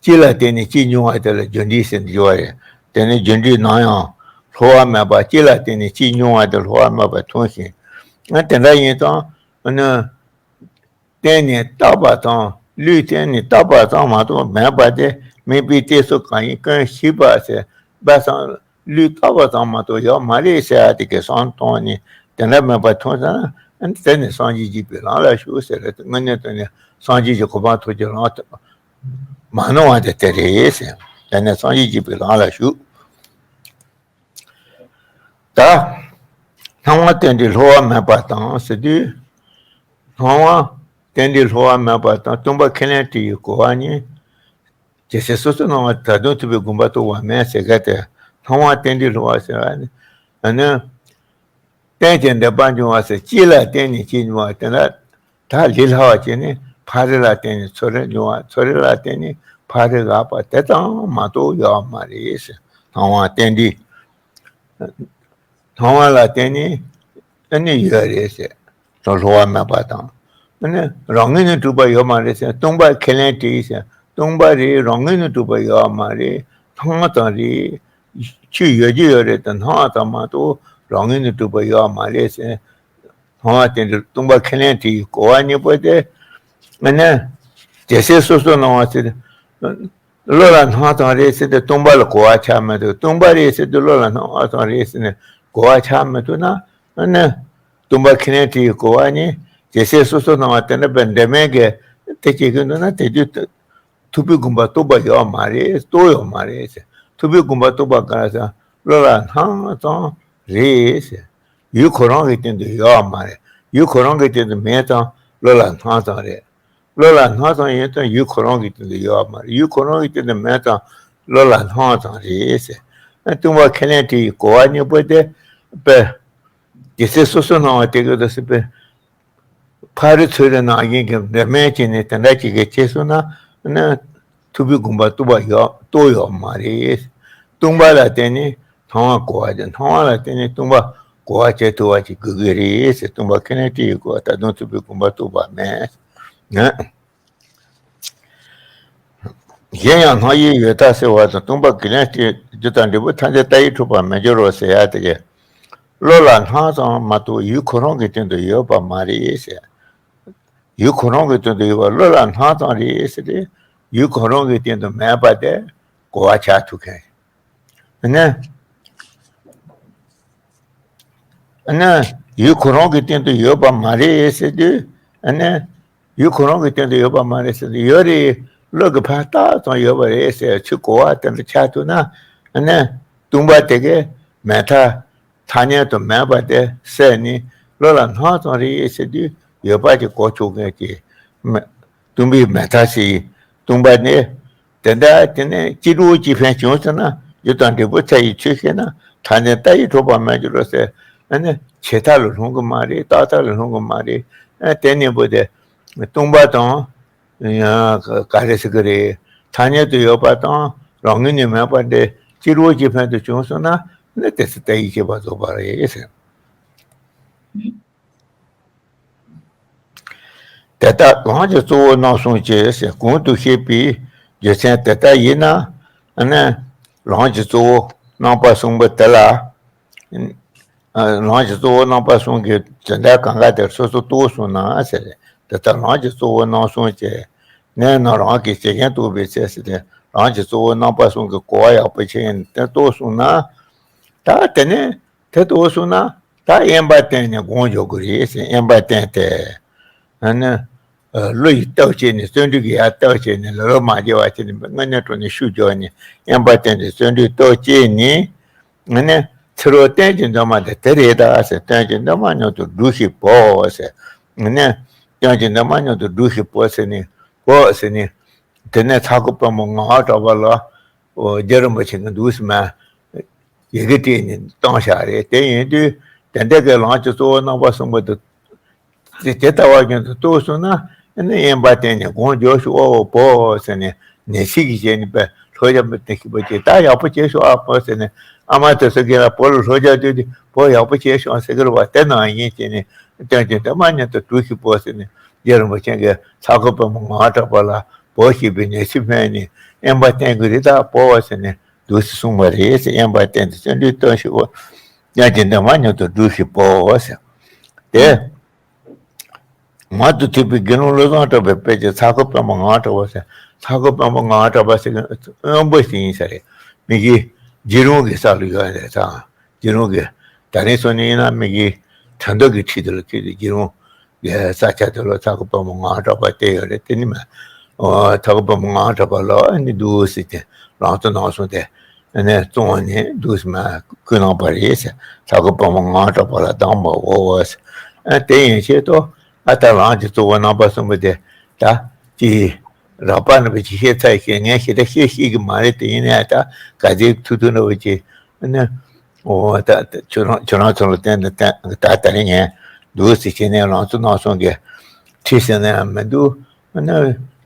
སྐྱེ་ལ་བརྟེན་ནས་སྐྱེ་འབྱུང་བ་དེ་ལ་རྒྱུ་འབྲས་ཟེར་འདི་བ་རེད། དེ་ནི་རྒྱུ་འབྲས་ནམ་ཡང་སླུ་བ་མེད་པ། སྐྱེ་ལ་བརྟེན་ནས་སྐྱེ་འབྱུང་བ་དེ་སླུ་བ་མེད་པར་མཐོང་ཞིང་། ཨ་དེ་འདྲ་ཡིན་ཙང་ཨ་ནི་བརྟེན་ནས་བཏགས་པ་ཙམ། བློས་བརྟེན་ནས་བཏགས་པ་ཙམ་མ་གཏོགས་མེད་པ་དེ། དམིགས་པའི་གཏད་སོ་གང་ཡིན་ཀུན་ཤེས་པ་ཟེར་བ་ཙམ། བློས་བཏགས་པ་ཙམ་མ་གཏོགས་ཡོད་མ་རེད་ཟེར་བ་དེ་གའི་བསམ་བཏང་ནས་དེ་འདྲ་མེད་པར་མཐོང་ཙང་ན། དེ་ནི་སངས་རྒྱས་ཀྱི་པའི་ལམ་ལ་ཞུགས་ཟེར་རེད། དངོས་གནས་དོན་ནི་སངས་རྒྱས་ཀྱི་གོ་འཕང་ཐོབ་ཀྱི་ལམ་མ་ནོར་བ་དེ་དེ་རེད་ཟེར། དེ་ནི་སངས་རྒྱས་ཀྱི་པའི་ལམ་ལ་ཞུགས། ད་སྣང་བ་རྟེན་འབྲེལ་སླུ་བ་མེད་པ་དང་ཟེར་དུས། སྣང་བ་རྟེན་འབྲེལ་སླུ་བ་མེད་པ་དང་སྟོང་པ་ཁས་ལེན་དྲི་ཡི་གོ་བ་གཉིས། ཇི་སྲིད་སོ་སོར་སྣང་བ་ད་དུང་ཐུབ་པའི་དགོངས་པ་རྟོགས་པ་མེད་ཟེར་ག་དེ། སྣང་བ་རྟེན་འབྲེལ་སླུ་བ་ཟེར་བ་ནི། ཨ་ནི། རྟེན་ཅིང་འབྲེལ་པར་འབྱུང་བ་ཟེར། སྐྱེ་ལ་བརྟེན་ནས་སྐྱེ་འབྱུང་བ་དེ་ལ་ད་ལས་སླ་བ་བྱས་ནས་ཕ་རོལ་ལ་བརྟེན་ནས་ཚུ་རོལ་འབྱུང་བ། ཚུ་རོལ་ལ་བརྟེན་ནས་ཕ་རོལ་འགག་པ་དེ་ཙམ་མ་གཏོགས་ཡོད་མ་རེད་ཟེར། སྣང་བ་རྟེན་འབྲེལ། སྣང་བ་ལ་བརྟེན་ནས་ཨ་ནི་ཡོད་རེད་ཟེར། སླུ་བ་མེད་པ་དང་། ཨ་ནི་རང་ངོས་ནས་གྲུབ་པ་ཡོད་མ་རེད་ཟེར། སྟོང་པ་ཁས་ལེན་དྲི་ཟེར། སྟོང་པ་རེད། རང་ངོས་ནས་གྲུབ་པ་ཡོད་མ་རེད། སྣང་བ་ཙམ་རེད། ཆོས་ཡོད་རྒྱུ་ཡོད་རེད་དེ་སྣང་བ་ཙམ་མ་གཏོགས་རང་ངོས་ནས་གྲུབ་པ་ཡོད་མ་རེད་ཟེར། སྣང་བ་རྟེན་འབྲེལ། སྟོང་པ་ཁས་ལེན་དྲི་ཡི་གོ་བ་གཉིས་པོ་དེ། ཨ་ནི་ཇི་སྲིད་སོ་སོར་སྣང་བ་ཟེར། བློ་ལ་སྣང་ཙམ་རེད་ཟེར་ཏེ་སྟོང་པ་ལ་གོ་བ་ཆགས་མི་ཐུབ། སྟོང་པ་རེད་ཟེར་ཏེ་བློ་ལ་སྣང་བ་ཙམ་རེད་ཟེར་ནས་གོ་བ་ཆགས་མི་ཐུབ་ན། ཨ་ནི་སྟོང་པ་ཁས་ལེན་དྲི་ཡི་གོ་བ་གཉིས། ཇི་སྲིད་སོ་སོར་སྣང་བ་དེ་འདྲ་བའི་འབྲེལ་མེད་ཀྱི་དེ་སྐྱེ་གི་འདུག་ན་དེ་དུས་ཐུབ་པའི་དགོངས་པ་རྟོགས་པ་ཡོད་མ་རེད། རྟོགས་ཡོད་མ་རེད་ཟེར། ཐུབ་པའི་དགོངས་པ་རྟོགས་པ་ག་རེ་ཟེར། བློ་ལ་སྣང་ཙམ་རེད་ཟེར། ཡུལ་ཁོ་རང་གི་སྟེང་དུ་ཡོད་མ་རེད། ཡུལ་ཁོ་རང་གི་སྟེང་དུ་མེད་ཙང་བློ་ལ་སྣང་ཙམ་རེད། བློ་ལ་སྣང་ཙམ་ཡིན་ཙང་ཡུལ་ཁོ་རང་གི་སྟེང་དུ་ཡོད་མ་རེད། ཡུལ་ཁོ་རང་གི་སྟེང་དུ་མེད་ཙང་བློ་ལ་སྣང་ཙམ་རེད་ཟེར། སྟོང་པ་ཁས་ལེན་དྲི་ཡི་གོ་བ་གཉིས་པོ་དེ་དཔེ། ཇི་སྲིད་སོ་སོར་སྣང་བ་དེ་གི་དུ་སྲིད་པའི། ཕ་རོལ་ཚུ་རོལ་སྣང་བཞིན་གྱི་འབྲེལ་མེད་བྱས་ནས་དེ་འདྲ་ཅིག་གི་བྱས་སོང་ན་ནི་ཐུབ་པའི་དགོངས་པ་རྟོགས་པ་ཡོད་རྟོགས་ཡོད་མ་རེད། སྟོང་པ་ལ་བརྟེན་ནས་སྣང་བ་གོ་བ་དེ། སྣང་བ་ལ་བརྟེན་ནས་སྟོང་པ་གོ་བ་བྱེད་ཐུབ་པ་ཅིག་དགོས་ཀྱི་རེད་ཟེར། སྟོང་པ་ཁས་ལེན་དྲི་ཡི་གོ་བ། ད་དུང་ཐུབ་པའི་དགོངས་པ་རྟོགས་པ་མེད་ན། གཞན་ཡང་སྣང་ཡུལ་ཡོད་མཐའ་སེལ་བ་དང་། སྟོང་པ་ཁས་ལེན་དྲི་ཡི་རྒྱུ་དང་འབྲས་བུ་ཐམས་ཅད་ལྟ་བས་འཕྲོག་པར་མི་འགྱུར་རོ་ཟེར་ཡ་དེ་གས། བློ་ལ་སྣང་ཙམ་མ་གཏོགས་ཡུལ་ཁོ་རང་གི་སྟེང་དུ་ཡོད་པ་མ་རེད་ཟེར། ཡུལ་ཁོ་རང་གི་སྟེང་དུ་ཡོད་པ། བློ་ལ་སྣང་ཙམ་རེད་ཟེར་ཏེ་ཡུལ་ཁོ་རང་གི་སྟེང་དུ་མེད་པ་དེ་གོ་བ་ཆགས་ཐུབ་མཁན། ཨ་ནི། ཨ་ནི་ཡུལ་ཁོ་རང་གི་སྟེང་དུ་ཡོད་པ་མ་རེད་ཟེར་དུས། ཨ་ནི་ཡུལ་ཁོ་རང་གི་སྟེང་དུ་ཡོད་པ་མ་རེད་ཟེར་དུས། ཡོད་རེད། བློ་གིས་ཕར་བཏགས་ཙམ་ཡོད་པ་རེད་ཟེར་ཚུར་གོ་བ་དེ་འདྲ་ཆགས་ཐུབ་ན། ཨ་ནི་སྟོང་པ་དེ་གས་མེད་མཐའ། ཐ་སྙད་དུ་མེད་པ་དེ་བསལ་ནས་བློ་ལ་སྣང་ཙམ་རེད་ཟེར་དུས་ཡོད་པ་ཅིག་གོ་ཆོག་མཁན་གྱི་མེ་སྟོང་པའི་མེད་མཐའ་ཞིག་སྟོང་པ་ནི། དེ་འདྲ་དེ་ནས་སྐྱེ་འགྲོ་སྐྱེ་འཕེན་བྱུང་ཟེར་ན་རྒྱུ་དང་འབྲས་བུ་ཚེ་ཡི་ཆོས་ཤེས་ན། ཐ་སྙད་ལྟ་བས་འཕྲོག་པར་མི་འགྱུར་རོ་ཟེར། ཨ་ནི་བྱས་མཐའ་ལ་ལྷུང་གི་མ་རེད། བཏགས་མཐའ་ལ་ལྷུང་གི་མ་རེད། ཨ་དེ་གཉིས་པོ་དེ་སྟོང་པ་དང་། ཡང་ག་རེ་ཟེར་གི་རེད། ཐ་སྙད་དུ་ཡོད་པ་དང་རང་ངོས་ནས་མེད་པ་འདི་སྐྱེ་འགྲོ་སྐྱེ་འཕེན་དུ་བྱུང་སོང་ན་ནི་དེ་ཚེ་ལྟ་བས་བྱས་པ་རྫོགས་པ་རེད་ཟེར། དེ་ལྟར་ལམ་གྱི་གཙོ་བོ་རྣམ་གསུམ་གྱི་ཟེར་གོང་དུ་བཤད་པའི་རྒྱུ་མཚན་དེ་ལྟར་ཡིན་ན། ཨ་ནི་ལམ་གྱི་གཙོ་བོ་རྣམ་པ་གསུམ་པོ་དེ་ལ། ལམ་གྱི་གཙོ་བོ་རྣམ་པ་གསུམ་གྱི་དོན་དག་གང་ག་དེར་སོ་སོ་རྟོགས་སོང་ན་ཟེར། དེ་ལྟར་ལམ་གྱི་གཙོ་བོ་རྣམ་གསུམ་གྱི་གནས་རྣམས་རང་གིས་ཇི་བཞིན་རྟོགས་པའི་ཚེ་ཟེར་ཏེ། ལམ་གྱི་གཙོ་བོ་རྣམ་པ་གསུམ་གྱི་གོ་བ་ཡག་པོ་ཕྱིན་ནས་དེ་རྟོགས་སོང་ན། ད་དེ་ནས་དེ་རྟོགས་སོང་ན་ད་དབེན་པ་བསྟེན་ནས་སྒོམ་རྒྱག་དགོས་རེད་ཟེར། དབེན་པ་བསྟེན་ཏེ། ཨ་ནི། བློ་ཡིས་བརྟག་བྱས་ནས་བརྩོན་འགྲུས་ཀྱིས་ཡར་བརྟག་བྱས་ནས་ལ་ལོ་མ་བརྗེད་པ་བྱས་ནས་དངོས་གནས་དྲང་གནས་ཤུགས་རྒྱག་ནས་དབེན་པ་བསྟེན་ཏེ་བརྩོན་འགྲུས་བརྟག་བྱས་ནས། ཨ་ནི་ཚུར་རྟེན་གྱི་འདུན་མ་དེ་དེ་རེད་ད་ཟེར། རྟེན་གྱི་འདུན་མ་མཉམ་དུ་སྒྲུབ་ཤིག་བོ་ཟེར། ཨ་ནི་རྟེན་གྱི་འདུན་མ་མཉམ་དུ་སྒྲུབ་ཤིག་བོ་ཟེར་ནས་བོ་ཟེར་ནས། དེ་ནས་ཚ་ཁོ་དཔོན་པོ་ངག་དབང་གྲགས་པ་ལ། རྗེ་རིན་པོ་ཆེ་གིས་འདུག་སེ་མར་ཡི་གེ་བྲིས་ནས་བཏང་བཞག་རེད། དེ་ཡིན་དུས་དེ་འདྲ་གི་ལམ་གྱི་གཙོ་བོ་རྣམ་པ་གསུམ་པོ་དེ་དེ་ལྟ་བ་བཞིན་དུ་རྟོགས་སོང་ན། ཨ་ནི་དབེན་པ་བསྟེན་ནས་སྒོམ་རྒྱག་ཤོག་ཨོ་བོ་ཟེར་ནས་ནན་བཤད་ཀྱིས་བྱས་ནས་པས་ལྷོ་རྒྱ་མི་དེ་ཤི་པོ་ཅིག་ད་ཡག་པོ་བྱས་ཤོག་ཨ་བོ་ཟེར་ནས། ཨ་མ་དེ་ཚོ་གིས་ལ་བོ་ལ་ལྷོ་རྒྱ་སྡོད་དུས་བོ་ཡག་པོ་བྱས་ཤོག་ཟེར་གི་རེད་བ། དེ་ནང་བཞིན་བྱས་ནས་སྟོན་གྱི་འདུན་མ་མཉམ་དུ་སྒྲུབ་ཤིག་བོ་ཟེར་ནས། རྗེ་རིན་པོ་ཆེ་གིས་ཚ་ཁོ་དཔོན་པོ་ངག་དབང་གྲགས་པ་ལ་བོ་ཞེས་པའི་ནན་བཤད་ཕུལ་ནས་དབེན་པ་བསྟེན་དགོས་རེད་ད་བོ་ཟེར་ནས་འདུག་སེ་གསུངས་པ་རེད་ཟེར། དབེན་པ་བསྟེན་ཏེ་བརྩོན་འགྲུས་བརྟག་ཤིག་བོ། དབེན་པའི་འདུན་མ་མཉམ་དུ་སྒྲུབ་ཤིག་བོ་ཟེར། དེ། མང་དུ་ཐོས་པའི་དགེ་སློང་བློ་བཟང་གྲགས་པའི་དཔལ་གྱི་ཚ་ཁོ་དཔོན་པོ་ངག་དབང་གྲགས་པ་ཟེར། ཚ་ཁོ་དཔོན་པོ་ངག་དབང་གྲགས་པ་ཟེར་མཁན་དབོན་པོ་ཞིག་ཡིན་ས་རེད། མི་གི་རྗེ་རིན་གྱི་ས་ལ་ཡོད་རེད་ད། རྗེ་རིན་གྱི། ད་རིང་སང་ཉིན་ཡིན་ན་མི་གི་ཁྲ་འདོད་ཀྱི་ཁྲིད་དུ་ལ་ཁྱེད་དུ་རྗེ་རིན་གྱི་ས་ཆ་དུ་ལ་ཚ་ཁོ་དཔོན་པོ་ངག་དབང་གྲགས་པ་བསྡད་ཡོད་རེད། དེ་ནི་མ། ཨོ། ཚ་ཁོ་དཔོན་པོ་ངག་དབང་གྲགས་པ་ལ་ཨ་ནི་འདུག་སེ་དེ་ལམ་གཙོ་རྣམ་གསུམ་དེ་ཨ་ནི་བཙོང་ནས་འདུག་སེ་མ་བསྐུར་གནང་བ་རེད་ཟེར། ཚ་ཁོ་དཔོན་པོ་ངག་དབང་གྲགས་པ་ལ་གདམས་པའོ་ཟེར། ཨ་དེ་ཡན་ཆད་དུ་ཨ་ད་ལམ་གྱི་གཙོ་བོ་རྣམ་པ་གསུམ་པོ་དེ་ད་ཅི་རགས་པ་འདྲ་པོ་ཅིག་བཤད་ཚར་ཞེས་ངས་ཞེ་དྲག་བཤད་ཤེས་ཀྱི་མ་རེད། དེ་ཡིན་ནའི་ད་ག་ཚོད་ཐུབ་ཐུབ་འདྲ་པོ་ཅིག་ཨ་ནི། འོ་ད་ད་ཁྱོད་རང་ཁྱོད་རང་ཚོ་ལ་བསྟན་ད་བསྟན་ད་ད་རིང་ངས་འདུག་སེ་བྱས་ནས་ལམ་གཙོ་རྣམ་གསུམ་གྱི་ཁྲིད་ཟེར་ན་ཡང་མི་འདུག་ཨ་ནི་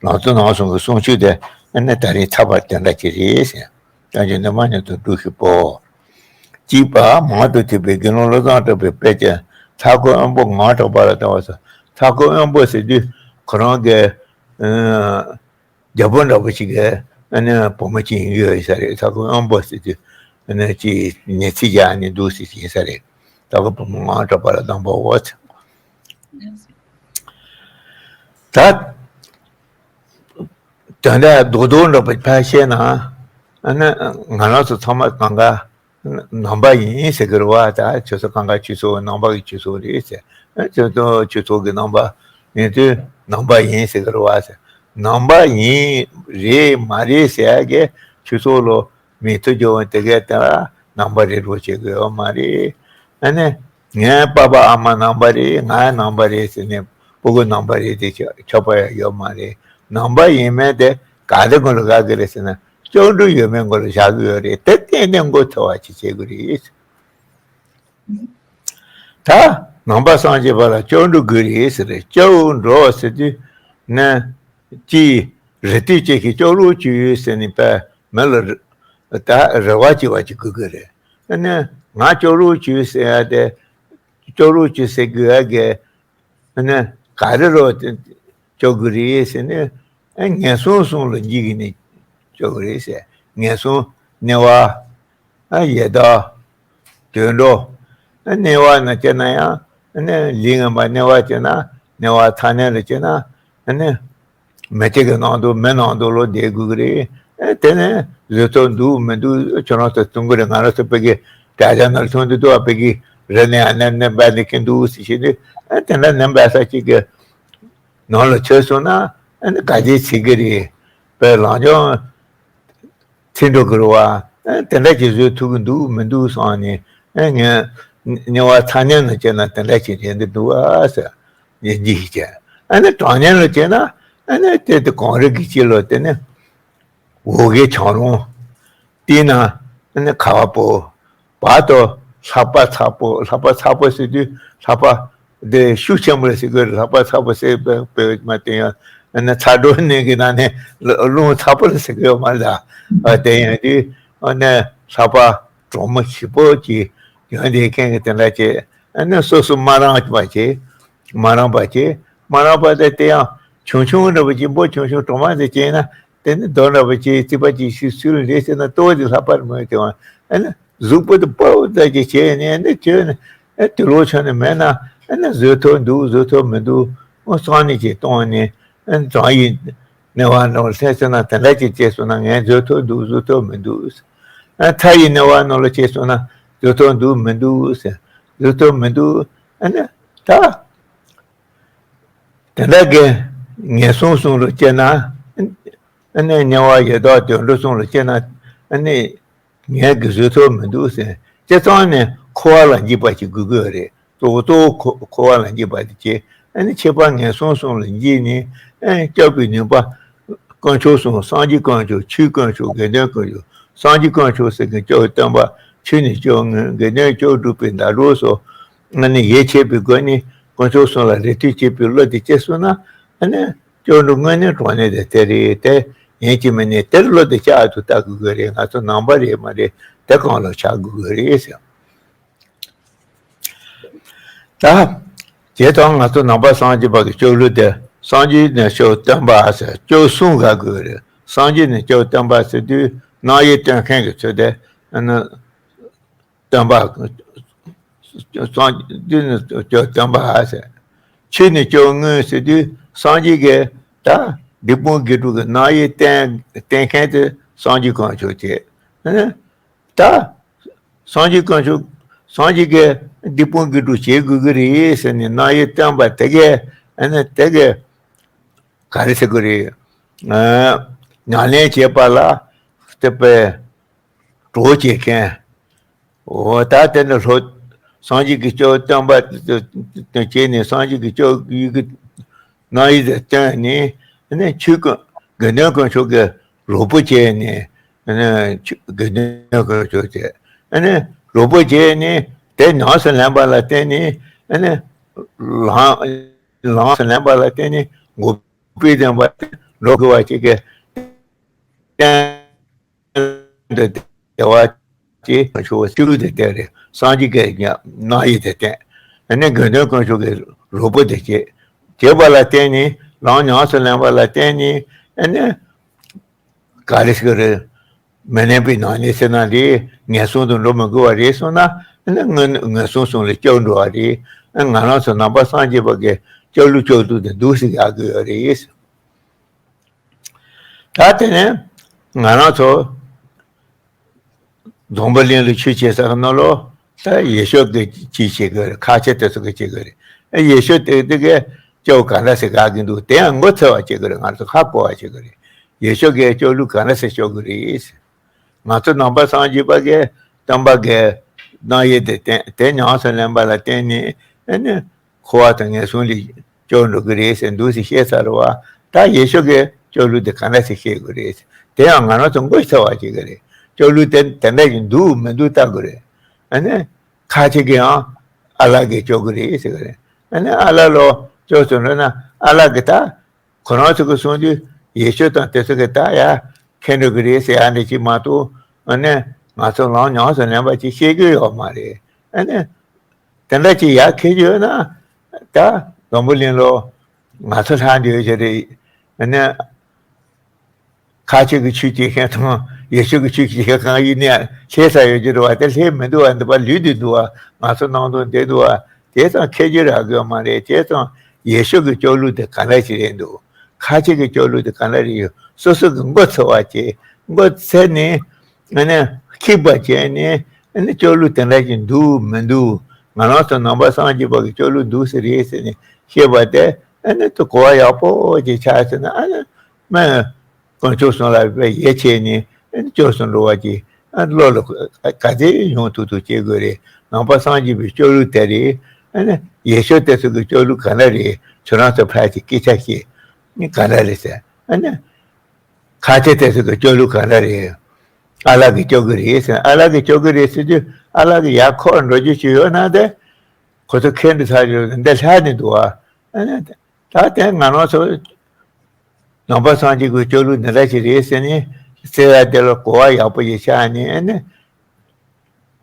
ལམ་གཙོ་རྣམ་གསུམ་གྱི་གསུང་ཆོས་དེ་ཨ་ནི་ད་རིང་ཚར་བ་དེ་འདྲ་ཅིག་རེད་ཟེར། དབེན་པའི་འདུན་མ་མཉམ་དུ་སྒྲུབ་ཤིག་བོ། གཅིག་པ་མང་དུ་ཐོས་པའི་དགེ་སློང་བློ་བཟང་གྲགས་པའི་དཔལ་གྱི་ཚ་ཁོ་དབོན་པོ་ངག་དབང་གྲགས་པ་ལ་བསྟན་པ་སོགས། ཚ་ཁོ་དབོན་པོ་ཟེར་དུས་ཁོ་རང་གི་ཨ། རྒྱལ་པོ་འདྲ་པོ་ཞིག་གི་ཨ་ནི་བུ་མོ་ཅིག་ཡིན་གྱི་ཡོད་ས་རེད། ཚ་ཁོ་དབོན་པོ་ཟེར་དུས་ཨ་ནི་ཅིག་ཉི་ཚེ་རྒྱག་ནས་འདུག་སེ་ཡིན་ས་རེད། ཚ་ཁོ་བུ་མོ་ངག་དབང་གྲགས་པ་ལ་གདམས་པའོ་ཟེར། ད་དོན་དག་རྡོག་རྡོག་འདྲ་པོ་ཕར་བཤད་ན་ཨ་ནི་ང་རང་ཚོ་ཚང་མ་གང་ག་ནང་པ་ཡིན་ཟེར་གི་རེད་བ། ད་ཁྱོད་ཚོ་གང་ག་ཁྱོད་ཚོ་ནང་པ་གི་ཁྱོད་ཚོ་རེད་ཟེར། ཨ་ཁྱོད་ཚོ་ཁྱོད་ཚོ་གི་ནང་པ་ཡིན་དུས་ནང་པ་ཡིན་ཟེར་གི་རེད་བ་ཟེར། ནང་པ་ཡིན་རེད་མ་རེད་ཟེར་ཡ་གི་ཁྱོད་ཚོ་ལོ་མི་ཐུབ་རྒྱུ་དེ་གས་ད་ནང་པ་རེད་རོ་བྱེད་གི་ཡོད་མ་རེད། ཨ་ནི་ངའི་པ་ཕ་ཨ་མ་ནང་པ་རེད། ང་ནང་པ་རེད་ཟེར་ནས་སྤུ་གུ་ནང་པ་རེད་དེ་ཆོག་ཆོག་པ་ཡང་ཡོད་མ་རེད། ནང་པ་ཡིན་མིན་དེ་ག་དེ་ཀུན་ལ་དགའ་གི་རེད་ཟེར་ན། སྐྱབས་འགྲོ་ཡོད་མེད་མགོ་ལ་བཞག་གི་ཡོད་རེད། དེ་གཏན་ནས་མགོ་ཚོས་པ་ཅིག་བྱེད་དགོས་རེད། ད་ནང་པ་སངས་རྒྱས་པ་ལ་སྐྱབས་འགྲོ་དགོས་རེད་ཟེར་རེད། སྐྱབས་འགྲོ་ཟེར་དུས་ནི་ཅིག་རེ་ལྟོས་བྱེད་ཀྱི་སྐྱབས་རོགས་བྱོས་ཟེར་ནས་པས་མི་ལ་རེ་ད་རེ་བ་བྱེད་པ་ཅིག་དགོས་ཀྱི་རེད། ཨ་ནི་ང་སྐྱབས་རོགས་བྱོས་ཟེར་ཡ་དེ་སྐྱབས་རོགས་བྱོས་ཟེར་དགོས་ཡ་གི་ཨ་ནི་ག་རེ་རོ་སྐྱོབ་དགོས་རེད་ཟེར་ནས། ཨ་ངན་སོང་གསུམ་ལ་འཇིགས་ནས་སྐྱོབ་དགོས་རེད་ཟེར། ངན་སོང་དམྱལ་བ། ཨ་ཡི་དྭགས། དུད་འགྲོ། ཨ་དམྱལ་བ་ན་སྐྱེས་ན་ཡང་ཨ་ནི་ལུས་ངན་པ་དམྱལ་བ་སྐྱེས་ན་དམྱལ་བ་ཚ་དམྱལ་ལ་སྐྱེས་ན་ཨ་ནི། མི་སྐྱེ་གི་ནང་དུ་མི་ནང་དུ་ལོ་བསྡད་དགོས་ཀྱི་རེད། ཨེ་དེ་ནས་བཟོད་ཐོག་འདུག་མི་འདུག་ཁྱོད་རང་ཚོ་གསུང་གི་རེད། ང་རང་ཚོ་བོད་ཀྱི་དྲ་རྒྱ་ནང་ལ་ཐོན་དུ་འདུག་བ། བོད་ཀྱི་རི་ནས་ཨ་ནེམ་ནེམ་འབབ་ནས་ཁེངས་འདུག་ཟེར་བྱས་ནས། ཨེ་དེ་འདྲ་ནེམ་འབབ་ས་ཅིག་གི་ནང་ལ་ཚུད་སོང་ན་ཨ་ནི་ག་རེ་བྱེད་ཀྱི་རེད། བོད་ལམ་སྦྱོང་ཚིག་འགྲོ་གི་རེད་བ། ཨ་དེ་འདྲ་ཅིག་བཟོད་ཐུབ་ཀྱི་འདུག་མི་འདུག་བསམ་ནས། ཨ་ངས་དམྱལ་བ་ཚ་དམྱལ་ནང་སྐྱེས་ན་དེ་འདྲ་ཅིག་རེད་འདི་འདུག་ཨ་ཟེར། ཡིན་གྱི་ཞིག་བྱས། ཨ་ནི་གྲང་དམྱལ་ལ་སྐྱེས་ན་ཨ་ནི་དེ་དེ་གངས་རི་གི་དཀྱིལ་ལ་དེ་ནི་འོ་བརྒྱལ་ཆང་རུང་། དེ་ན་ཨ་ནི་ཁ་བ་སྤུ། བར་དུ་ལྷགས་པ་ཚ་པོ། ལྷགས་པ་ཚ་པོ་ཟེར་དུས་ལྷགས་པ་དེ་ཤུགས་ཆེན་པོ་ལ་ཟེར་གི་རེད། ལྷགས་པ་ཚ་པོ་ཟེར་བའི་བོད་མ་བསྟན་ཡང་ཨ་ནི་ཚ་དྲོད་ནད་ཀྱི་ནང་ནས་རླུང་ཚ་པོ་ལ་ཟེར་གི་ཡོད་མ་རེད་ད། ཨ་དེ་ཡང་དུས་ཨ་ནི་ལྷགས་པ་གྲང་མོ་ཞེ་པོ་ཅིག་ཡོང་དེ་ཁེངས་གི་དེ་འདྲ་བྱས། ཨ་ནི་སོ་སོ་མ་རངས་པ་བྱས། མ་རངས་པ་བྱས། མ་རག་པ་དེ་དེ་ཡང་ཆུང་ཆུང་འདྲ་པོ་ཅིག་འབོ་ཆུང་ཆུང་གྲོག་མ་ཟེར་བྱས་ན་དེ་ནི་རྡོ་འདྲ་པོ་ཅིག་རྩིག་པ་ཅིག་ཤུ་སུལ་རེད་ཟེར་ན་ལྟོ་བ་དེ་ལྷག་པར་མོས་དེ་བ་ཨ་ནི་གཟུགས་པོ་དེ་པོ་ད་ཅིག་བྱས་ནས་ཨ་ནི་བྱས་ནས་ཨ་དུ་ལོ་ཆ་ནས་མེད་ན་ཨ་ནི་བཟོད་ཐུབ་འདུག་བཟོད་ཐུབ་མི་འདུག་ཨོ་སང་ནི་ཅིག་གཏོང་ནས་ཨ་ནི་གྲང་ཡིན། ནེ་བ་ནོར་ལྷས་ཟེར་ན་དེ་འདྲ་ཅིག་བྱས་སོང་ན་ངས་བཟོད་ཐུབ་འདུག་བཟོད་ཐུབ་མི་འདུག་ཨ་ཚ་ཡི་ནེ་བ་ནོར་ལ་བྱས་སོང་ན་བཟོད་ཐུབ་འདུག་མི་འདུག་ཟེར་བཟོད་ཐུབ་མི་འདུག་ཨ་ནི་ད་དེ་འདྲ་གི་ངན་སོང་གསུམ་ལ་སྐྱེས་ན་ཨ་ནི་དམྱལ་བ་ཡི་དྭགས་དུད་འགྲོ་གསུམ་ལ་སྐྱེས་ན་ཨ་ནི་ངས་གི་བཟོད་ཐུབ་མི་འདུག་ཟེར། སྤྱིར་བཏང་ནས་འཁོར་བ་ལ་འཇིགས་པ་ཞིག་དགོས་ཀྱི་རེད། གཙོ་བོ་གཙོ་བོ་འཁོར་འཁོར་བ་ལ་འཇིགས་པ་དེ་བྱས། ཨ་ནི་ཁྱད་པར་ངན་སོང་གསུམ་ལ་འཇིགས་ནས་ཨ་ནི་སྐྱོབ་པའི་ནུས་པ། དཀོན་མཆོག་གསུམ་སངས་རྒྱས་དཀོན་མཆོག་ཆོས་དཀོན་མཆོག་དགེ་འདུན་དཀོན་མཆོག་སངས་རྒྱས་དཀོན་མཆོག་ཟེར་མཁན་སྐྱོབ་བསྟན་པ། ཆོས་ནི་སྐྱོབ་དངོས་དགེ་འདུན་སྐྱོབ་སྒྲུབ་པའི་ཟླ་གྲོགས་སོགས། ཨ་ནི་ཡིད་ཆེས་པའི་སྒོ་ནས་དཀོན་མཆོག་གསུམ་ལ་རེ་ལྟོས་བྱེད་པའི་བློ་དེ་སྐྱེས་སོང་ན་ཨ་ནི། སྐྱོབ་འགྲོ་དངོས་གནས་དྲང་གནས་དེ་དེ་རེད་དེ། ཡིན་གཅིག་མིན་གཉིས་དེར་བློ་དེ་བཅའ་ཐུབ་ལྟ་དགོས་ཀྱི་རེད། ང་ཚོ་ནང་པ་རེད་མ་རེད་དེ་གང་ལ་ཆགས་དགོས་ཀྱི་རེད་ཟེར། ད། བྱས་ཙང་ང་ཚོ་ནང་པ་སངས་རྒྱས་པ་གི་སྐྱོབ་ལུགས་དེ་སངས་རྒྱས་ནས་སྐྱོབ་བསྟན་པ་ཟེར་སྐྱོབ་གསུམ་དགའ་དགོས་རེད། སངས་རྒྱས་ནས་སྐྱོབ་བསྟན་པ་ཟེར་དུས་རྣམ་དབྱེ་སྟོན་མཁན་གྱི་ཚུལ་དེ་ཨ་ནི། བསྟན་པ། སངས་རྒྱས་ནས་སྐྱོབ་བསྟན་པ་ཟེར། ཆོས་ནས་སྐྱོབ་དངོས་ཟེར་དུས་སངས་རྒྱས་ཀྱི་ད་སྡིག་སྤོང་དགེ་སྒྲུབ་ཀྱི་རྣམ་དབྱེ་བསྟན་བསྟན་མཁན་དེ་སངས་རྒྱས་དཀོན་མཆོག་བྱས། ཨ་ནི། ད། སངས་རྒྱས་དཀོན་མཆོག་སངས་རྒྱས་ཀྱི་སྡིག་སྤོང་དགེ་སྒྲུབ་བྱེད་དགོས་ཀྱི་རེད་ཟེར་ནས་རྣམ་དབྱེ་བསྟན་པ་དེ་གས་ཨ་ནི་དེ་གས་ག་རེ་ཟེར་དགོས་རེད། ཨ། ཉམས་ལེན་བྱེད་པ་ལ་དེ་པའི་གྲོགས་བྱེད་མཁན། འོ་ད་དེ་ནི་ལྷོ། སངས་རྒྱས་ཀྱི་སྐྱོབ་བསྟན་པ་དེ་བྱས་ནས་སངས་རྒྱས་ཀྱི་སྐྱོབ་ཡུལ་གྱི་རྣམ་དབྱེ་དེ་བསྟན་ནས་ཨ་ནི་ཆོས་དཀོན་དགེ་འདུན་དཀོན་མཆོག་གི་རོགས་པོ་བྱས་ནས། ཨ་ནི་ཆོས་དགེ་འདུན་དཀོན་མཆོག་བྱས། ཨ་ནི་རོགས་པོ་བྱས་ནས་དེ་ཉམས་སུ་ལེན་པ་ལ་བརྟེན་ནས་ཨ་ནི་ལམ་ལམ་སུ་ལེན་པ་ལ་བརྟེན་ནས་འགོག་པའི་བདེན་པ་འགྲོ་དགོས་པ་ཅིག་གི་བརྟེན་དུ་བདེ་བ་ཅེས་དཀོན་མཆོག་སྤྱི་བོ་དེ་བསྟན་རེད། སངས་རྒྱས་ཀྱི་རྣམ་དབྱེ་དེ་བསྟན། ཨ་ནི་དགེ་འདུན་དཀོན་མཆོག་གི་རོགས་པོ་དེ་བྱེད། བྱེད་པ་ལ་བརྟེན་ནས་ལམ་ཉམས་སུ་ལེན་པ་ལ་བརྟེན་ནས་ཨ་ནི། ག་རེ་ཟེར་གི་རེད། མི་ལེན་པའི་ནང་ནས་ཟེར་ན་རེད། ངན་སོང་དུ་འགྲོ་མི་དགོས་པ་རེད་སོང་ན་ཨ་ནི་ངན་ངན་སོང་གསུམ་ལས་སྐྱོབ་འགྲོ་བ་རེད། ང་རང་ཚོ་ནང་པ་སངས་རྒྱས་པ་གི་སྐྱོབ་ལུགས་སྐྱོབ་ལུགས་དེ་འདུག་ཟེར་ཡག་གི་ཡོད་རེད། ད་དེ་ནས་ང་རང་ཚོ་འཛམ་བུ་གླིང་ལ་ཆོས་བྱེད་ས་གི་ནང་ལོགས་ད་ཡེ་ཤུ་གི་ཅིག་བྱེད་དགོས་རེད། ཁ་ཆེ་དེ་ཚོ་གི་བྱེད་དགོས་རེད། ཡེ་ཤུ་དེ་དེ་གི་སྐྱོབ་ག་འདྲ་ཟེར་དགའ་གི་འདུག་དེ་ཡང་ངོ་ཚ་བ་བྱེད་དགོས་རེད། ང་ཚོ་ཧ་གོ་བ་བྱེད་དགོས་རེད། ཡེ་ཤུ་གི་སྐྱོབ་ལུགས་ག་འདྲ་ཟེར་སྐྱོབ་དགོས་རེད། ང་ཚོ་ནང་པ་སངས་རྒྱས་པ་གི་བསྟན་པ་གི་རྣམ་དབྱེ་དེ་བསྟན་དེ་ཉམས་སུ་ལེན་པ་ལ་བརྟེན་ནས་ཨ་ནི། འཁོར་བ་དང་ངན་སོང་ལས་སྐྱོབ་འགྲོ་གི་རེད་ཟེར་འདུག་ཟེར་བཤད་ཚར་བ། ད་ཡེ་ཤུ་གི་སྐྱོབ་ལུགས་དེ་ག་འདྲ་ཟེར་བཤད་དགོས་རེད། དེ་ཡང་ང་རང་ཚོ་མགོ་ཚ་བ་བྱེད་གི་རེད། སྐྱོབ་ལུགས་དེ་དེ་འདྲ་ཞིག་འདུག་མི་འདུག་ལྟ་དགོས་རེད། ཨ་ནི། ཁ་ཅིག་གིས་ཡང་ཨ་ལ་གིས་སྐྱོབ་གི་རེད་ཟེར་གི་རེད། ཨ་ནི་ཨ་ལ་ལོ་སྐྱོབ་ཚུར་འགྲོ་ན་ཨ་ལ་གིས་ད། ཁོ་རང་ཚོ་གིས་གསུངས་དུས་ཡེ་ཤུ་དང་དེ་ཚོ་གིས་ད་ཡ་ཁྱེད་འགྲོ་གི་རེད་ཟེར་ཡ་འདྲ་ཅིག་མ་གཏོགས་ཨ་ནི་ང་ཚོ་ལམ་ཉམས་སུ་ལེན་པ་ཅིག་ཤེས་ཀྱི་ཡོད་མ་རེད། ཨ་ནི་དེ་འདྲ་ཅིག་ཡར་འཁྱེར་གྱི་ཡོད་ན་ད་འཛམ་བུ་གླིང་ལོ་ང་ཚོ་ལྷག་འདོད་ཀྱི་རེད། ཨ་ནི་ཁ་ཆེ་གི་ཆོས་བྱེད་མཁན་དང་ཡེ་ཤུ་གི་ཆོས་བྱེད་མཁན་གང་ཡིན་ནའི་ལྷད་ས་ཡོད་ཀྱི་རེད་བ། དེ་ལྷད་མི་འདུག་བ། འདི་པ་ལུས་བསྡད་འདུག་བ། ང་ཚོ་ནང་དུ་བསྡད་འདུག་བ། དེ་ཙང་ཁེ་རྒྱུ་རག་གི་ཡོད་མ་རེད། བྱས་ཙང་ཡེ་ཤུ་གི་སྐྱོབ་ལུགས་དེ་ག་འདྲ་ཞིག་རེད་འདུག་ཁ་ཆེ་གི་སྐྱོབ་ལུགས་དེ་ག་འདྲ་རེད། ཡོད་སོ་སོ་གི་མགོ་ཚོས་པ་བྱས། མགོ་ཚོས་ནས་ཨ་ནི་འཁྱིག་པ་བྱས་ནས་ཨ་ནི་སྐྱོབ་ལུགས་དེ་འདྲ་ཞིག་འདུག་མི་འདུག་ང་རང་ཚོ་ནང་པ་སངས་རྒྱས་པ་གི་སྐྱོབ་ལུགས་འདུག་ཟེར་རེད་ཟེར་ནས་བཤད་པ་དེ་ཨ་ནི་དུ་གོ་བ་ཡག་པོ་ཅིག་ཆགས་ཟེར་ན་ཨ་ནི་མི། དཀོན་མཆོག་གསུམ་ལ་དཔེ་ཡིད་ཆེས་ནས་སྐྱོབ་སུ་འགྲོ་བ་ཅིག་བློ་ལ་ག་ཚད་ཡོང་ཐུབ་ཐུབ་བྱེད་དགོས་རེད། ནང་པ་སངས་རྒྱས་པའི་སྐྱོབ་ལུགས་དེ་རེད། ཡེ་ཤུ་དེ་ཚོ་གི་སྐྱོབ་ལུགས་ག་འདྲ་རེད། ཁྱོད་རང་ཚོ་ཕལ་ཆེར་སྐད་ཆ་བཤད་ནི་ག་འདྲ་རེད་ཟེར། ཁ་ཆེ་དེ་ཚོ་གི་སྐྱོབ་ལུགས་ག་འདྲ་རེད། ཨ་ལ་གིས་སྐྱོབ་གི་རེད་ཟེར། ཨ་ལ་གིས་སྐྱོབ་གི་རེད་ཟེར་དུས་ཨ་ལ་གིས་ཡར་ཁོ་འགྲོ་རྒྱུ་ཅིག་ཡོད་ན་དེ། ཁོ་ཚོ་ཁེ་འདི་ཚར་ཡོད་འདི་ལྷག་ནི་འདུག་ཨ། ད་དེ་ང་རང་ཚོ་ནང་པ་སངས་རྒྱས་ཀྱི་སྐྱོབ་ལུགས་འདི་འདྲ་ཞིག་རེད་ཟེར་ནས་བརྩེ་བ་དེ་ལ་གོ་བ་ཡག་པོ་ཞིག་ཆགས་ནས་ཨ་ནི་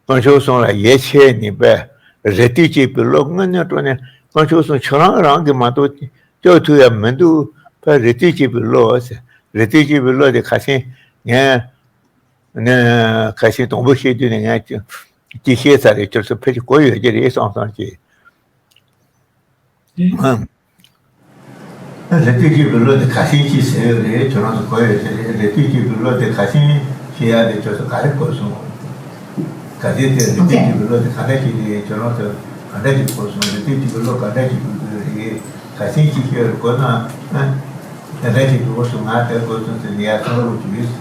དཀོན་མཆོག་གསུམ་ལ་ཡིད་ཆེས་ནས་པས་རེ་ལྟོས་བྱེད་པའི་བློ་དངོས་གནས་དྲང་ནས་དཀོན་མཆོག་གསུམ་ཁྱོད་རང་རང་གིས་མ་གཏོགས་ སྐྱོབ་ཐུབ་ཡ་མི་འདུག་ཕར་རེ་ལྟོས་བྱེད་པའི་བློ་ཟེར། རེ་ལྟོས་བྱེད་པའི་བློ་དེ་ཁ་སང་ངས་ནས་ཁ་སང་དང་པོ་བཤད་དུས་ནས་ངས་ཅི་བཤད་ཚར་རེད། ཁྱོད་ཚོ་ཕལ་ཆེར་གོ་ཡོད་ཀྱི་རེད་བསམ་བསམ་གྱིས། ཨང་། རེ་ལྟོས་བྱེད་པའི་བློ་དེ་ཁ་སང་ཅི་ཟེར་ཡོད་རེད། ཁྱོད་རང་ཚོ་གོ་ཡོད་ཀྱི་རེད། རེ་ལྟོས་བྱེད་པའི་བློ་དེ་ཁ་སང་བཤད་ཡ་དེ་ཁྱོད་ཚོ་ག་རེ་གོ་སོང་། ག་དེ་དེ་རེ་ལྟོས་བྱེད་པའི་བློ་དེ་ག་འདྲ་ཞིག་རེད། ཁྱོད་རང་ཚོ་ག་འདྲ་ཞིག་གོ་སོང་། རེ་ལྟོས་བྱེད་པའི་བློ་ག་འདྲ་ཞིག་དགོས་ཀྱི་རེད། ཁ་སང་ཅི་བཤད་གོ་ན་ཨ་དེ་འདྲ་ཞིག་གོ་སོང་། ང་དེ་གོ་སོང་ཟེར་ནས་ཡར་གསུང་རོགས་བྱོས།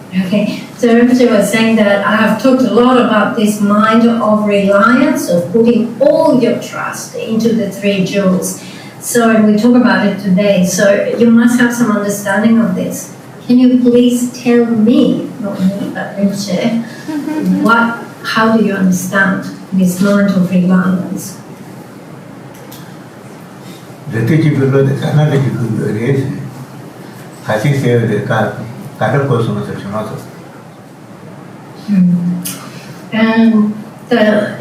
Okay, so Rinpoche was saying that I have talked a lot about this mind of reliance, of putting all your trust into the three jewels. So, and we talk about it today. So, you must have some understanding of this. Can you please tell me, not me, but Rinpoche, what, how do you understand this mind of reliance? རེ་ལྟོས་བྱེད་པའི་བློ་དེ་ག་ན་རེ་ཞིག་དགོས་ཀྱི་རེད། ག་ཅིག་ཟེར་བ་རེད། ག་ག་འདྲ་གོ་སོང་ཟེར་བྱུང་ན་ཟེར། ཨམ། ད་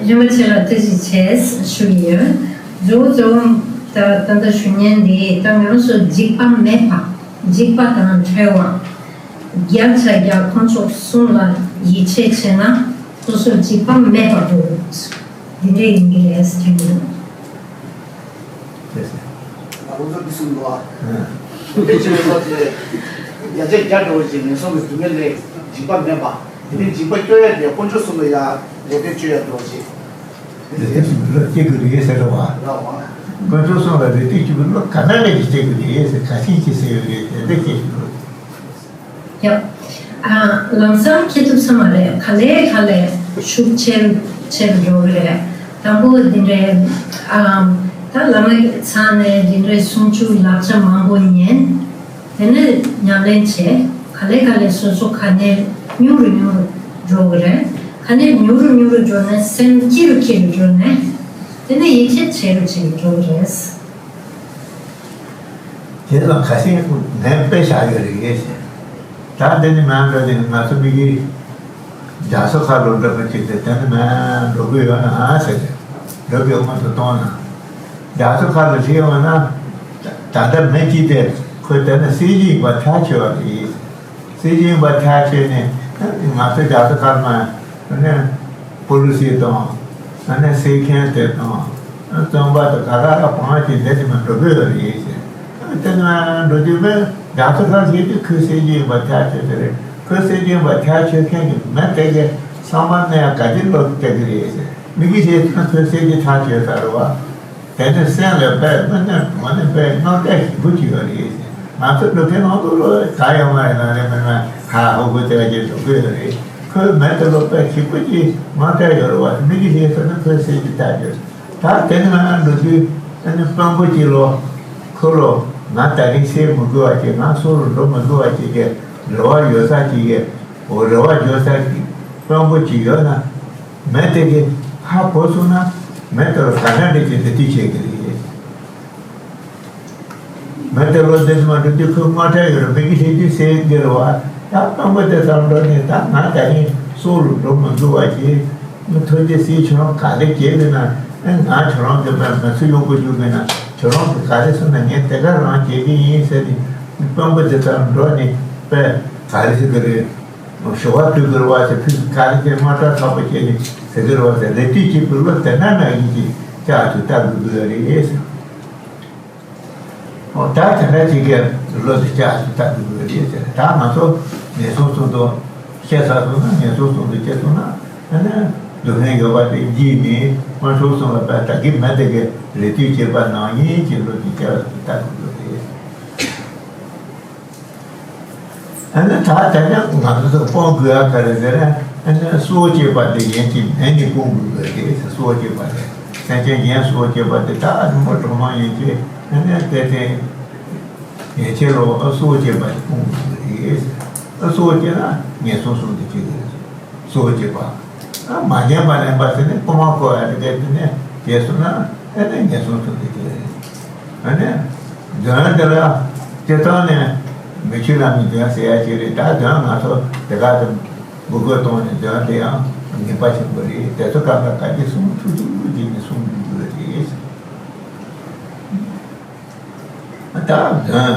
རིན་པོ་ཆེ་ལ་ཐུགས་རྗེ་ཆེ་ཞུ་གི་ཡོད། གཙོ་བོ་གཙོ་བོ་ད་ད་ལྟ་ཞུ་མཁན་འདི་ད་ང་རང་ཚོ་འཇིགས་པ་མེད་པ། འཇིགས་པ་དང་བྲལ་བ། བརྒྱ་ཆ་བརྒྱ་དཀོན་མཆོག་གསུམ་ལ་ཡིད་ཆེས་བྱས་ན་སོ་སོ་འཇིགས་པ་མེད་པ་འདུག་འདི་འདྲ་ཡིན་གྱི་རེད་ཟེར་གྱི་འདུག་ང་ཚོ་འདི་གསུམ་འདུག་ཨ། དེ་ཕྱིར་ལོ་དེ་ཡ་བྱེད་རྒྱ་འགྲོ་བཞིན་ངན་སོང་གི་སྡུག་བསྔལ་ལས་འཇིགས་པ་མེད་པ། དེ་ནས་འཇིགས་པ་སྐྱོ་ཡ་དེ་དཀོན་མཆོག་གསུམ་ལ་ཡ་རེ་ལྟོས་བཅོལ་ཡ་འགྲོ་བཞིན། རེ་ལྟོས་བཅོལ་དགོས་རེད་ཟེར་བ། རེད་བ། དཀོན་མཆོག་གསུམ་ལ་རེ་ལྟོས་བཅོལ་དགོས་ལོ་ག་ན་རེ་ཞིག་བཅོལ་དགོས་རེད་ཟེར། ག་ཤིང་ཅི་ཟེར་ཡོད་རེད། དེ་འདྲ་སྐད་ཞིག་འགྲོ། ཡ། ཨ། ལམ་སང་ཁེ་ཐུབ་ས་མ་རེད། ག་ལེ་ག་ལེ་ཤུགས་ཆེར་ཆེར་འགྲོ་གི་རེད། དང་པོ་འདི་འདྲའི། ཨ། ད་བླ་མའི་ཚང་ནས་འདི་འདྲའི་གསུང་ཆོས་ལག་ཆ་མང་པོ་ཉན། དེ་ནས་ཉམས་ལེན་བྱས། ག་ལེ་ག་ལེ་སོ་སོ་ག་ནས་ཉུང་རུ་ཉུང་རུ་འགྲོ་གི་རེད། ག་ནས་ཉུང་རུ་ཉུང་རུ་འགྲོ་ནས་སེམས་སྐྱིད་རུ་སྐྱིད་རུ་འགྲོ་ནས། དེ་ནས་ཡིད་ཆེས་ཆེ་རུ་ཆེ་རུ་འགྲོ་གི་རེད། དེ་ལ་ཁ་སང་ངས་དཔེ་བཞག་ཡོད་རེད་ཟེར། ད་འདི་ནི་མ་འགྲོ་དེ་ནི་ང་ཚོ་མི་གི་རྒྱ་མཚོ་ཁ་ལོ་འགྲོ་མི་ཅིག་དེ་དེ་ནི་མ་འགྲོ་གི་ཡོད་ན་ཨ་ཟེར་ཏེ་འགྲོ་གི་ཡོད་མ་ཐུབ་གཏོང་ན། རྒྱ་མཚོ་ཁ་ལོ་ཞིག་ཡོང་ན་ད་ལྟ་མི་གཅིག་དེ་ཁོས་དེ་ནི་སྲིད་ཞི་ཡིན་པ་ཐག་ཆོད་པ་རེད། སྲིད་ཞི་ཡིན་པ་ཐག་ཆོད་ནས་ང་ཚོ་རྒྱ་མཚོ་ཁ་ལ་མ་ནི་པོ་ལི་སི་དང་ཨ་ནི་སེ་ཁན་དེ་དང་བཙོན་པ་དང་ག་ག་ར་བང་ཅིག་འདི་ནི་མ་འགྲོ་གི་ཡོད་རེད་ཟེར། དེ་ནི་འགྲོ་རྒྱུ་མེད། རྒྱ་མཚོ་ཁ་ཟེར་དུས་ཁོའི་སྲིད་ཞི་ཡིན་པ་ཐག་ཆོད་དེ་རེད། ཁོའི་སྲིད་ཞི་ཡིན་པ་ཐག་ཆོད་མཁན་གྱི་མི་དེ་གའི་བསམ་པ་ནས་ག་དེ་ལོག་བལྟ་གི་རེད་ཟེར། མི་གི་ཞེས་ན་ཁོའི་སྲིད་ཞི་ཐག་ཆོད་ས་རེད་བ། དེ་ནི་སེམས་ལ་དཔེ་མི་ནི་གོང་ནས་དཔེ་དངངས་སྐྲག་ཞིག་པོ་ཅིག་ཡོད་རེད་ཟེར། ང་ཚོ་འགྲོ་མཁན་ནང་དུ་ལོ་ད་ཡོང་མ་ཡིན་ན་རེད། མི་ན་ཧ་ཧོ་གོ་དེ་བ་ཅིག་འགྲོ་གི་ཡོད་རེད། ཁོའི་མི་དེ་ལོ་དཔེ་ཞིག་པོ་ཅིག་དངངས་སྐྲག་ཡོད་རེད་བ། མི་གི་ཞེས་ཟེར་ན་ཁོའི་སེམས་ཀྱི་ཐག་ཆོད། ད་དེ་ནི་ང་འགྲོ་དུས་ཨ་ནི་དཔོན་པོ་ཅིག་ལོ་ཁོ་ལོ་ང་ད་རིང་སེལ་མི་དགོས་བ་ཅིག་ང་སོ་རུ་འགྲོ་མི་དགོས་བ་ཅིག་གི་རེ་བ་ཡོད་ས་ཅིག་གི་འོ་རེ་བ་ཡོད་ས་ཅིག་དཔོན་པོ་ཅིག་ཡོད་ན། མི་དེ་གིས་ཧ་གོ་སོང་ན་མི་དེ་ལ་ག་འདྲ་འདྲ་ཅིག་འདི་དུས་བྱེད་ཀྱི་རེད། མི་དེ་ལོ་འདི་ཙམ་འགྲོ་དུས་ཁོས་དངངས་སྐྲག་ཡོད་རེད། མི་གི་ཞེ་དུས་ཟེར་གི་རེད་བ། ད་དཔོན་པོ་དེ་ཚང་འགྲོ་ནས་ད་ང་ད་ནི་སྲོག་ལ་འགྲོ་མི་འདུག་བ་ཅེས་མི་ཐོན་རྗེས་སྲིད་ཁྱོད་རང་ག་རེ་བྱེད་གི་ན། ཨེ་ང་ཁྱོད་རང་གི་མི་མི་ཚེ་ཡོང་གི་འཇུག་གི་ན་ཁྱོད་རང་གི་ག་རེ་གསུངས་ན་ངས་དེ་ག་རང་བྱེད་ཀྱི་ཡིན་ཟེར་ནས་དཔོན་པོ་དེ་ཚང་འགྲོ་ནས་དཔེ་ག་རེ་ཟེར་གི་རེད། ཞུ་བ་ཕུལ་དགོས་རེད་བ་ཟེར། ཕུལ་ག་རེ་ཟེར་དངངས་སྐྲག་ཚ་པོ་བྱས་ནས་ཟེར་གི་རེད་བ་ཟེར། རེ་ལྟོས་བྱེད་པའི་བློ་དེ་འདྲ་ན་ཡིན་གྱི་ལྕགས་སུ་ལྟ་དགོས་ཀྱི་རེད་ཟེར། འོ་ད་དེ་འདྲ་ཅིག་གི་བློ་དེ་ལྕགས་སུ་ལྟ་དགོས་ཀྱི་རེད་ཟེར། ད་ང་ཚོ་ངན་སོང་གསུམ་དུ་སྐྱེ་ཚར་སོང་ན། ངན་སོང་གསུམ་དུ་སྐྱེ་སོང་ན་ཨ་ནི་སྡུག་བསྔལ་ཡོད་པ་དེ་བརྗེད་ནས་དཀོན་མཆོག་གསུམ་ལ་དཔེ་ད་གི་མི་དེ་གི་རེ་ལྟོས་བྱེད་པ་ནང་བཞིན་གྱི་བློ་དེ་ལྕགས་སུ་ལྟ་དགོས་ཀྱི་རེད། ཨ་ནི་ད་དེ་ནས་ང་ཚོ་སྤོང་དགོས་ཡ་ག་རེ་ཟེར་ན། ཨ་ནི་སྲོག་བཅད་པ་དེ་ཡན་ཆད་མེད་ནས་སྤོང་དགོས་པ་རེད། སྲོག་བཅད་པ་དེ་སེམས་ཅན་གཞན་སྲོག་བཅད་པ་དེ་ད་ཨ་ནི་མི་གྲངས་མང་ཡན་ཆད་ཨ་ནི་དེ་དེ་ཡན་ཆད་ལོ་སྲོག་བཅད་པ་དེ་སྤོང་དགོས་པ་རེད། སྲོག་བཅད་ན་ངན་སོང་གསུམ་དུ་སྐྱེ་དགོས་རེད། སྲོག་བཅད་པ། ཨ་མ་ཉན་པ་ལེན་པ་ཟེར་ནས་དཔུང་བ་བཀོལ་ཡ་དེ་ག་དེ་ནས་བྱས་སོང་ན་ཨ་ནི་ངན་སོང་གསུམ་དུ་སྐྱེ་རེད། ཨ་ནི་གདོན་དེ་ལ་སྤྱིར་བཏང་ནས་མི་ཆོས་ལ་མི་གདོན་ཟེར་ཡ་ཅིག་རེད། ད་གདོན་ང་ཚོ་དེ་ག་དུ་འབུ་རྒོད་གཏོང་ནས་གདོན་དེ་ཡང་ངན་པ་ཆེན་པོ་རེད། དེ་ཚོ་ག་ལ་ག་གི་གསུང་ཐུག་ཐུག་ཐུག་ཅིག་ནས་གསུང་དགོས་རེད། ད་དོན་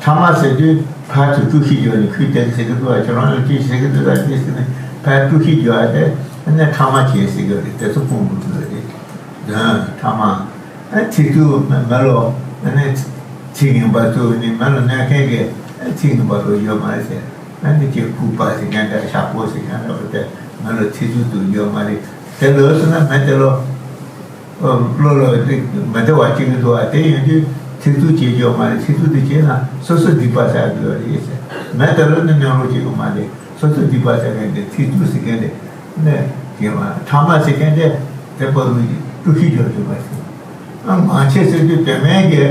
ཕྲ་མ་ཟེར་དུས་ཕར་ཚུར་དཀྲུག་ཤིང་རྒྱག་ནས་ཁོས་དེ་ག་ཟེར་གི་འདུག་བ། ཁྱོད་རང་ལ་ཅི་ཟེར་གི་འདུག་ད་ཅི་ཟེར་ནས་ཕར་དཀྲུག་ཤིང་རྒྱག་ཡ་དེ་ནས་ཕྲ་མ་བྱས་ཟེར་གི་རེད། དེ་ཚོ་སྤོང་དགོས་ཀྱི་རེད། དོན་ཕྲ་མ། ཨ་ཚིག་རྩུབ་མི་ལོ་ཨ་ནི་ཚིག་ངན་པ་རྩུབ་ནི་མི་ལོ་གནོད་མཁན་གྱི་ཚིག་ངན་པ་ལོ་ཡོད་མ་རེད་ཟེར། ཨ་ནི་ཅིག་ལྐུགས་པ་ཟེར་མཁན་དང་ཤ་ཁོག་ཟེར་མཁན་འདྲ་པོ་དེ་མི་ལོ་ཚིག་རྩུབ་རྩུབ་ཡོད་མ་རེད། དེ་ལོས་སོང་ན་མི་དེ་ལོ། བློ་ལ་མི་བདེ་བ་སྐྱེ་གི་འདུག་བ། དེ་ཡིན་དུས་ཚིག་རྩུབ་བྱེད་རྒྱུ་མ་རེད། ཚིག་རྩུབ་དེ་བྱས་ན་སོ་སོ་སྡིག་པ་བསགས་དགོས་རེད་ཟེར། མི་དེ་ལ་ནི་གནོད་རོགས་བྱེད་དགོས་མ་རེད། སོ་སོ་སྡིག་པ་བསགས་མཁན་དེ་ཚིག་རྩུབ་ཟེར་མཁན་དེ་ནི་བྱེད་མ། ཕྲ་མ་ཟེར་མཁན་དེ་དེ་པ་ལུ་དཀྲུག་ཤིང་རྒྱག་རྒྱུ་མ་ཟེར། ཨ་ངང་ཆེ་ཟེར་དུས་དོན་མེད་ཀྱི་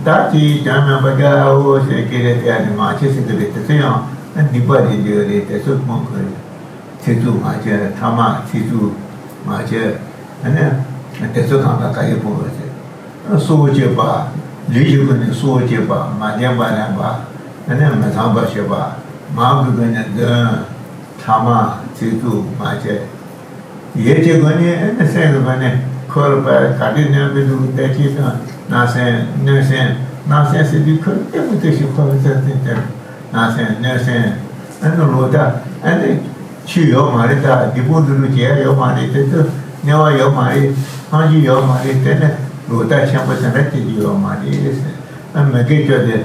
ད་ཅིག་དོན་མེད་པ་རྒྱག་འོ་ཟེར་སྐད་རེ་དེ་ནི་ངང་ཆེ་ཟེར་གི་རེད། དེ་ཚོ་ཡང་སྡིག་པ་རེད་འདོད་རེད། དེ་ཚོ་སྤོང་དགོས་རེད། ཚིག་རྩུབ་མ་བྱེད། ཕྲ་མ་ཚིག་རྩུབ་མ་བྱེད། ཨ་ནི་དེ་ཚོ་གང་དང་ག་ཡེ་སྤོང་བ་བྱེད། སྲོག་གཅོད་པ། ལུས་ཀྱི་སྒོ་ནས་སྲོག་གཅོད་པ། མ་བདེན་པ་ལེན་པ། ཨ་ནི་མི་ཚངས་པ་སྤྱོད་པ། ངག་གི་སྒོ་ནས་འདོན། ཕྲ་མ་ཚིག་རྩུབ་མ་བྱེད། ཡིད་ཀྱི་སྒོ་ནས་ཨ་ནི་སེམས་ཀྱི་སྒོ་ནས་ཁོ་ལ་བས་ག་དུས་གནོད་པའི་ལུགས་ལྟ་ཅི་དང་བརྣབ་སེམས་གནོད་སེམས། བརྣབ་སེམས་ཟེར་དུས་ཁོ་ལྟད་མོ་ལྟ་ཞིག་ཁོ་ལ་བརྩེ་བརྩེ་བརྩེ། བརྣབ་སེམས་གནོད་སེམས། ཨ་ནི་ལོག་ལྟ། ཨ་ནི་ཆོས་ཡོད་མ་རེད། ད་སྡིག་སྤོང་དུ་ལུགས་བྱེད་ཡ་ཡོད་མ་རེད། དེ་ཚོ་གནས་བབ་ཡོད་མ་རེད། སངས་རྒྱས་ཡོད་མ་རེད། དེ་ནི་ལོག་ལྟ་ཆེན་པོ་དེ་འདྲ་སྐྱེ་རྒྱུ་ཡོད་མ་རེད་ཟེར། ཨ་མི་དགེ་བཅུ་དེ་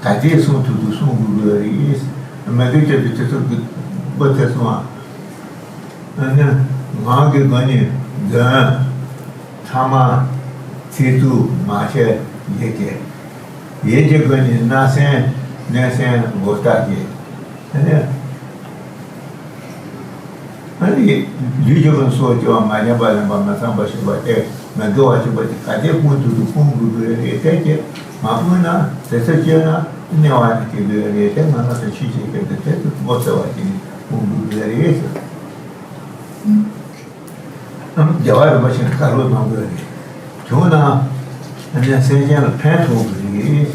ག་ཚད་གསུང་ཐུབ་ཐུབ་གསུང་དགོས་ཀྱི་རེད་ཟེར། ཨ་མི་དགེ་བཅུ་དེ་དེ་ཚོ་མགོ་ཚོས་སོང་ཨ། ཨ་ནི་ངག་གི་སྒོ་ནས་འདོན། ཕྲ་མ་ཚིག་རྩུབ་མ་བྱེད་ཡིད་ཀྱི། ཡིད་ཀྱི་སྒོ་ནས་བརྣབ་སེམས་གནོད་སེམས་ལོག་ལྟ་བྱེད། ཨ་ནི་ཨ་ནི་ལུས་ཀྱི་སྒོ་ནས་སྲོག་གཅོད་པ། མ་བདེན་པ་ལེན་པ། མི་ཚངས་པ་སྤྱོད་པ། དེ་མི་དགེ་བ་བཅུ་པོ་དེ་ག་དུས་སྤོང་ཐུབ་ཐུབ་སྤོང་དགོས་ཀྱི་རེད། དེ་ཀྱེ་མ་སྤོང་ན་དེ་ཚོ་སྤྱོད་ན་གནོད་པ་ནི་སྐྱེ་དགོས་རེད། དེ་ང་རང་ཚོ་ཆོས་བྱེད་མཁན་དེ་དེ་ཚོ་མགོ་ཚོས་པ་བྱས་ནས་སྤོང་དགོས་ཀྱི་རེད་ཟེར། རྒྱལ་བ་རིན་པོ་ཆེ་བཀའ་སློབ་གནང་དགོས་རེད། བྱུང་ན་ཨ་ནི་སེམས་ཅན་ལ་ཕན་ཐོགས་དགོས་རེད།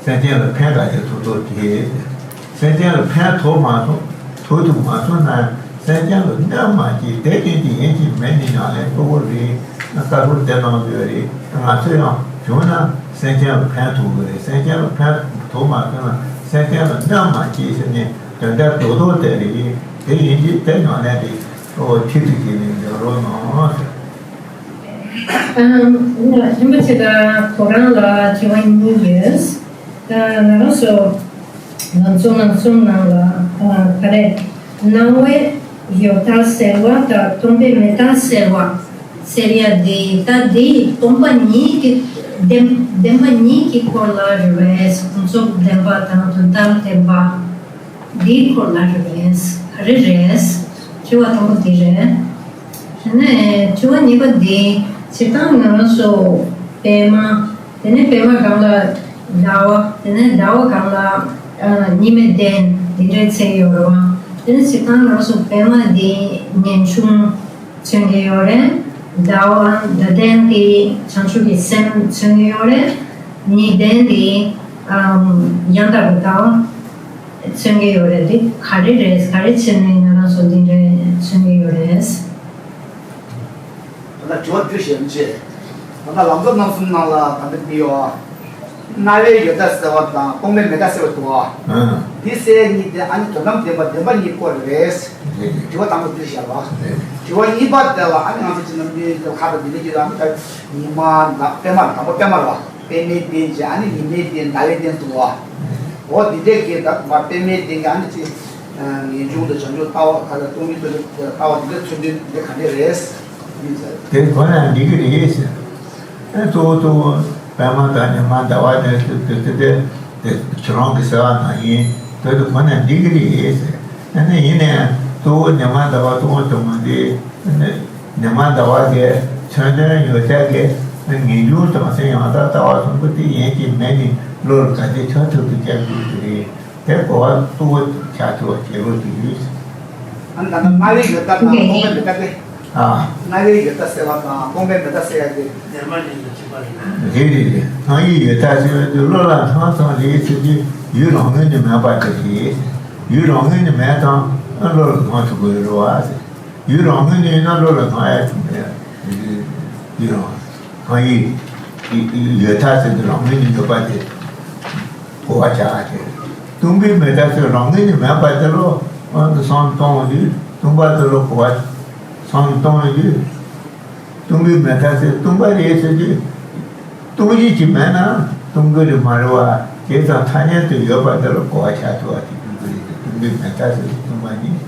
སེམས་ཅན་ལ་ཕན་ག་ཚད་ཐོགས་ཐོགས་བྱེད། སེམས་ཅན་ལ་ཕན་ཐོགས་མ་ཐོགས་ཐོགས་ཐུབ་མ་སོང་ན་སེམས་ཅན་ལ་གནོད་མ་བྱེད། དེ་བཞིན་དུ་ཡིན་གཅིག་མིན་གཉིས་ཉམས་ལེན་གཙོ་བོ་རེད། བཀའ་སློབ་དེ་གནང་དགོས་རེད། ང་ཚོ་ཡང་བྱུང་ན་སེམས་ཅན་ལ་ཕན་ཐོགས་དགོས་རེད། སེམས་ཅན་ལ་ཕན་ཐོགས་མ་སོང་ན་སེམས་ཅན་ལ་གནོད་མ་བྱེད་ཟེར་ནས་དོན་དག་རྡོག་རྡོག་དེ་རེད། དེ་ཡིན་གཅིག་དེ་ཉམས་ལེན་དེ། ཨོ་ཐིག་ཐིག་བྱས་ནས་འཇོག་རོགས་གནང་། ཨ། རིན་པོ་ཆེ་ད་ཁོ་རང་ལ་དྲི་བ་གཉིས་ཡོད། ད་ང་རང་ཚོ་ལམ་སྲོལ་ནང་གསུམ་ནང་ལ་ཨ་ག་རེ། སྣང་བས་ཡོད་མཐའ་སེལ་བ་དང་སྟོང་པས་མེད་མཐའ་སེལ་བ་ཟེར་ཡ་དེ། ད་དེ་སྟོང་པ་ཉིད་ཀྱི་བདེན་བདེན་པ་ཉིད་ཀྱི་སྐོར་ལ་རེད་པས། ཀུན་རྫོབ་བདེན་པ་དང་དོན་དམ་བདེན་པ། འདིའི་སྐོར་ལ་རེད་པས། ག་རེ་རེད། དྲི་བ་དང་པོ་འདི་རེད། དེ་ནས་དྲི་བ་གཉིས་པ་འདི། སྤྱིར་བཏང་ང་རང་ཚོ་པད་མ། དེ་ནས་པད་མ་སྒང་ལ་ཟླ་བ། དེ་ནས་ཟླ་བ་སྒང་ལ་ཨ་ཉི་མའི་གདན་འདི་འདྲའི་ཚད་ཡོད་རེད་པ། དེ་ནས་སྤྱིར་བཏང་ང་རང་ཚོ་པད་མ་འདི་ངེས་འབྱུང་མཚོན་གྱི་ཡོད་རེད། ཟླ་བ་ཟླ་གདན་དེ་བྱང་ཆུབ་ཀྱི་སེམས་མཚོན་གྱི་ཡོད་རེད། ཉི་གདན་དེ་ཨམ་ཡང་དག་པའི་ལྟ་བ་མཚོན་གྱི་ཡོད་རེད། དེ་ག་རེ་རེད། ག་རེ་བྱས་ནས་ང་རང་ཚོ་འདི་འདྲ་མཚོན་གྱི་ཡོད་རེད། ད་ལྟ་དྲི་བ་འདི་བཤད་མི་བྱེད། ད་ལྟ་ལམ་སྲོལ་རྣམ་གསུམ་ནང་ལ་ད་ལྟ་འདི་ཡོད། སྣང་བས་ཡོད་མཐའ་སེལ་བ་དང་སྟོང་པས་མེད་མཐའ་སེལ་བ་འདུག་ཨ། ཨ། འདི་སེལ་གཉིས་དེ་ཨ་ནི་དོན་དམ་བདེན་པ་བདེན་པ་གཉིས་སྐོར་རེད། རེད། དྲི་བ་དང་པོ་འདི་བཤད་པ། རེད། དྲི་བ་གཉིས་པ་དེ་ལ་ཨ་ནི་ང་ཚོ་སྤྱི་ནམ་རྒྱུན་དེ་ཁ་དང་འདི་ལས་ཀྱི་ཨ་ནི་ད་ཉི་མ་ཟླ་པད་མ་དང་པོ་པད་མ་རེད་པ། པད་མའི་གདན་བྱས་ཨ་ནི་ཉི་མའི་གདན་ཟླ་བའི་གདན་འདུག་ཨ། འོ་འདི་འདྲས་ཀྱི་ད་པད་མའི་གདན་གྱི་ཨ་ནི་ཅི། ངེས་འབྱུང་དང་བྱང་ཆུབ་ལྟ་བ་ག་ལ་སྟོང་ཉིད་ལྟ་བ་འདི་འདྲ་མཚོན་དོན་འདི་ག་འདྲས་རེད། དེ་ཁོ་ན་འགྲིག་གི་རེད་ཟེར། ཨ་གཙོ་བོ་གཙོ་བོ་པད་མ་དང་ཉི་མ་ཟླ་བ་དེ་དེ་དེ་དེ་དེ་ཁྱོད་རང་གི་ཟེར་བ་ནང་བཞིན་དེ་དེ་ཁོ་ན་འགྲིག་གི་རེད་ཟེར། ཨ་ནི་ཡིན་ནའང་གཙོ་བོ་ཉི་མ་ཟླ་བ་གཙོ་བོ་དུ་མ་འདི་ཨ་ནི་ཉི་མ་ཟླ་བ་དེ་མཚོན་དོན་ཡོད་ཚད་ཀྱི་ངེས་འབྱུང་དང་སེམས་ཡང་དག་ལྟ་བ་གསུམ་པོ་དེ་ཡིན་གཅིག་མིན་གཉིས་བློ་ལ་ག་དེ་ཆགས་ཐུབ་ཐུབ་བསྐྱར་དགོས་ཀྱི་རེད། དེ་གོ་བ་གཙོ་བོ་ཆགས་ཐུབ་པ་བྱེད་དགོས་ཀྱི་ཡོད། ཨ་ནི་ད་ལྟ་སྣང་བའི་ཡོད་མཐའ་དང་སྟོང་པའི་མེད་མཐའ་སྟེ། ཨ། སྣང་བའི་ཡོད་མཐའ་སེལ་བ་དང་སྟོང་པའི་མེད་མཐའ་སེལ་ཡ་དེ། རེད་རེད་རེད། སྣང་བའི་ཡོད་མཐའ་ཟེར་བའི་དུས་བློ་ལ་སྣང་ཙམ་རེད་ཟེར་དུས་ཡུལ་རང་ངོས་ནས་མེད་པ་དེ་རེད། ཡུལ་རང་ངོས་ནས་མེད་དང་བློ་ལ་སྣང་ཐུབ་དགོས་རེད་བ། ཡུལ་རང་ངོས་ནས་ཡིན་ན་བློ་ལ་སྣང་ཡ་ཐུབ་མེད། ཡུལ་རང་སྣང་ཡིན། ཡོད་མཐའ་ཟེར་དུས་རང་ངོས་ནས་ཡོད་པ་དེ་གོ་བ་ཆགས་པ་དེ། སྟོང་པའི་མེད་མཐའ་ཟེར་རང་ངོས་ནས་མེད་པ་དེ་ལོ་སོང་སྟོང་དུས་སྟོང་པ་དེ་ལོ་གོ་བ་སོང་སྟོང་དུས། སྟོང་པའི་མེད་མཐའ་ཟེར་སྟོང་པ་རེད་ཟེར་དུས། སྟོང་གཞི་ཅིག་མེད་ན་སྟོང་གི་རེད་མ་རེད་བ། དེ་ཙམ་ཐ་སྙད་དུ་ཡོད་པ་དེ་ལ་གོ་བ་ཆགས་ཐུབ་པ་དེ་དགོས་ཀྱི་རེད་དེ། སྟོང་པའི་མེད་མཐའ་ཟེར་སྟོང་པ་ཉིད།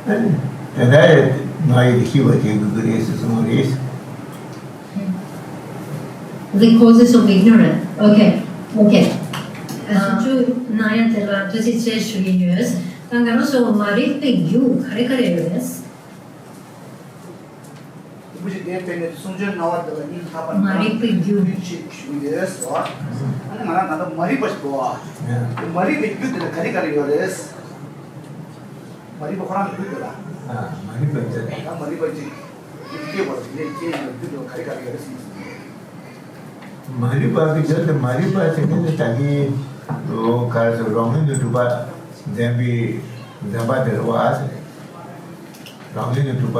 ཨ་ནི་དེ་འདྲ་ཡང་ང་ཡིས་ཤེས་པ་བྱེད་དགོས་ཀྱི་རེད་ཟེར་གསུངས་པ་རེད། The causes of ignorance. Okay. Okay. ཨ། སུམ་ཅུ་ནང་ཡང་དེ་ལ་ཐུགས་རྗེ་ཆེ་ཞུ་གི་ཡོད། ད་ང་རང་ཚོ་མ་རིག་པའི་རྒྱུ་ག་རེ་ག་རེ་ཡོད་རེད། རིན་པོ་ཆེ་དེའི་ཐད་ནས་གསུང་ཆོས་གནང་བ་དེ་ལ་སྙིང་ཐག་པ་ནས་མ་རིག་པའི་རྒྱུ། ཐུགས་རྗེ་ཆེ་ཞུ་གི་ཡོད་ཟེར་བ། ཨ་ནི་ང་རང་ད་ལྟ་མ་རིག་པ་ཞིག་འདུག་བ། མ་རིག་པའི་རྒྱུ་དེ་ལ་ག་རེ་ག་རེ་ཡོད་རེད། མ་རིག་པ་ཁོ་རང་གི་རྒྱུ་དེ་ལ། ཨ། མ་རིག་པའི་རྒྱུ་དེ། ད་མ་རིག་པ་ཅིག་སྐྱེ་བ་དེ་ནས་སྐྱེ་ཡོང་བའི་རྒྱུ་དེ་ལ་ག་རེ་ག་རེ་ཡོད་རེད་ཟེར་ནས། མ་རིག་པ་གི་རྒྱུ་དེ། མ་རིག་པ་ཟེར་མཁན་དེ་ད་གིན་ག་རེ་ཟེར། རང་ངོས་ནས་གྲུབ་པ་འཛིན་པའི་འཛིན་པ་དེ་རེད་བ་ཟེར། རང་ངོས་ནས་གྲུབ་པ་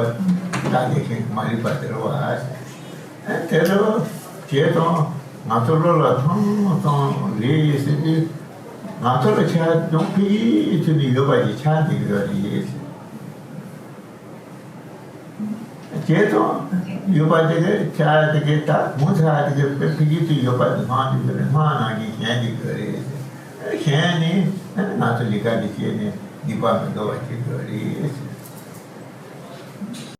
བརྟགས་ནས་མཁན་མ་རིག་པ་དེ་རེད་བ། ཨ། དེ་ལ་བྱས་ཙང་ང་ཚོ་བློ་ལ་ཐོངས་ཙང་རེད་ཟེར་དུས། ང་ཚོ་ལ་ཆ་སྦྱོང་ཕི་ཚུལ་དུ་ཡོད་པ་ཞིག་ཆགས་འདུག་ཡོད་རེད། བྱས་ཙང་ཡོད་པ་དེ་གའི་ཆ་དེ་གའི་ད་ངོ་ཚ་དེ་གའི་ཕི་ཕི་ཚུལ་ཡོད་པ་དེ་སྣང་འདུག་ཡོད་རེད། སྣང་ནང་བཞིན་ཞེན་འདུག་ཡོད་རེད། ཞེན་ནས་ང་ཚོ་ལས་ཀ་འདི་བྱས་ནས་སྡིག་པ་མི་འདོར་བ་བྱེད་དགོས་རེད།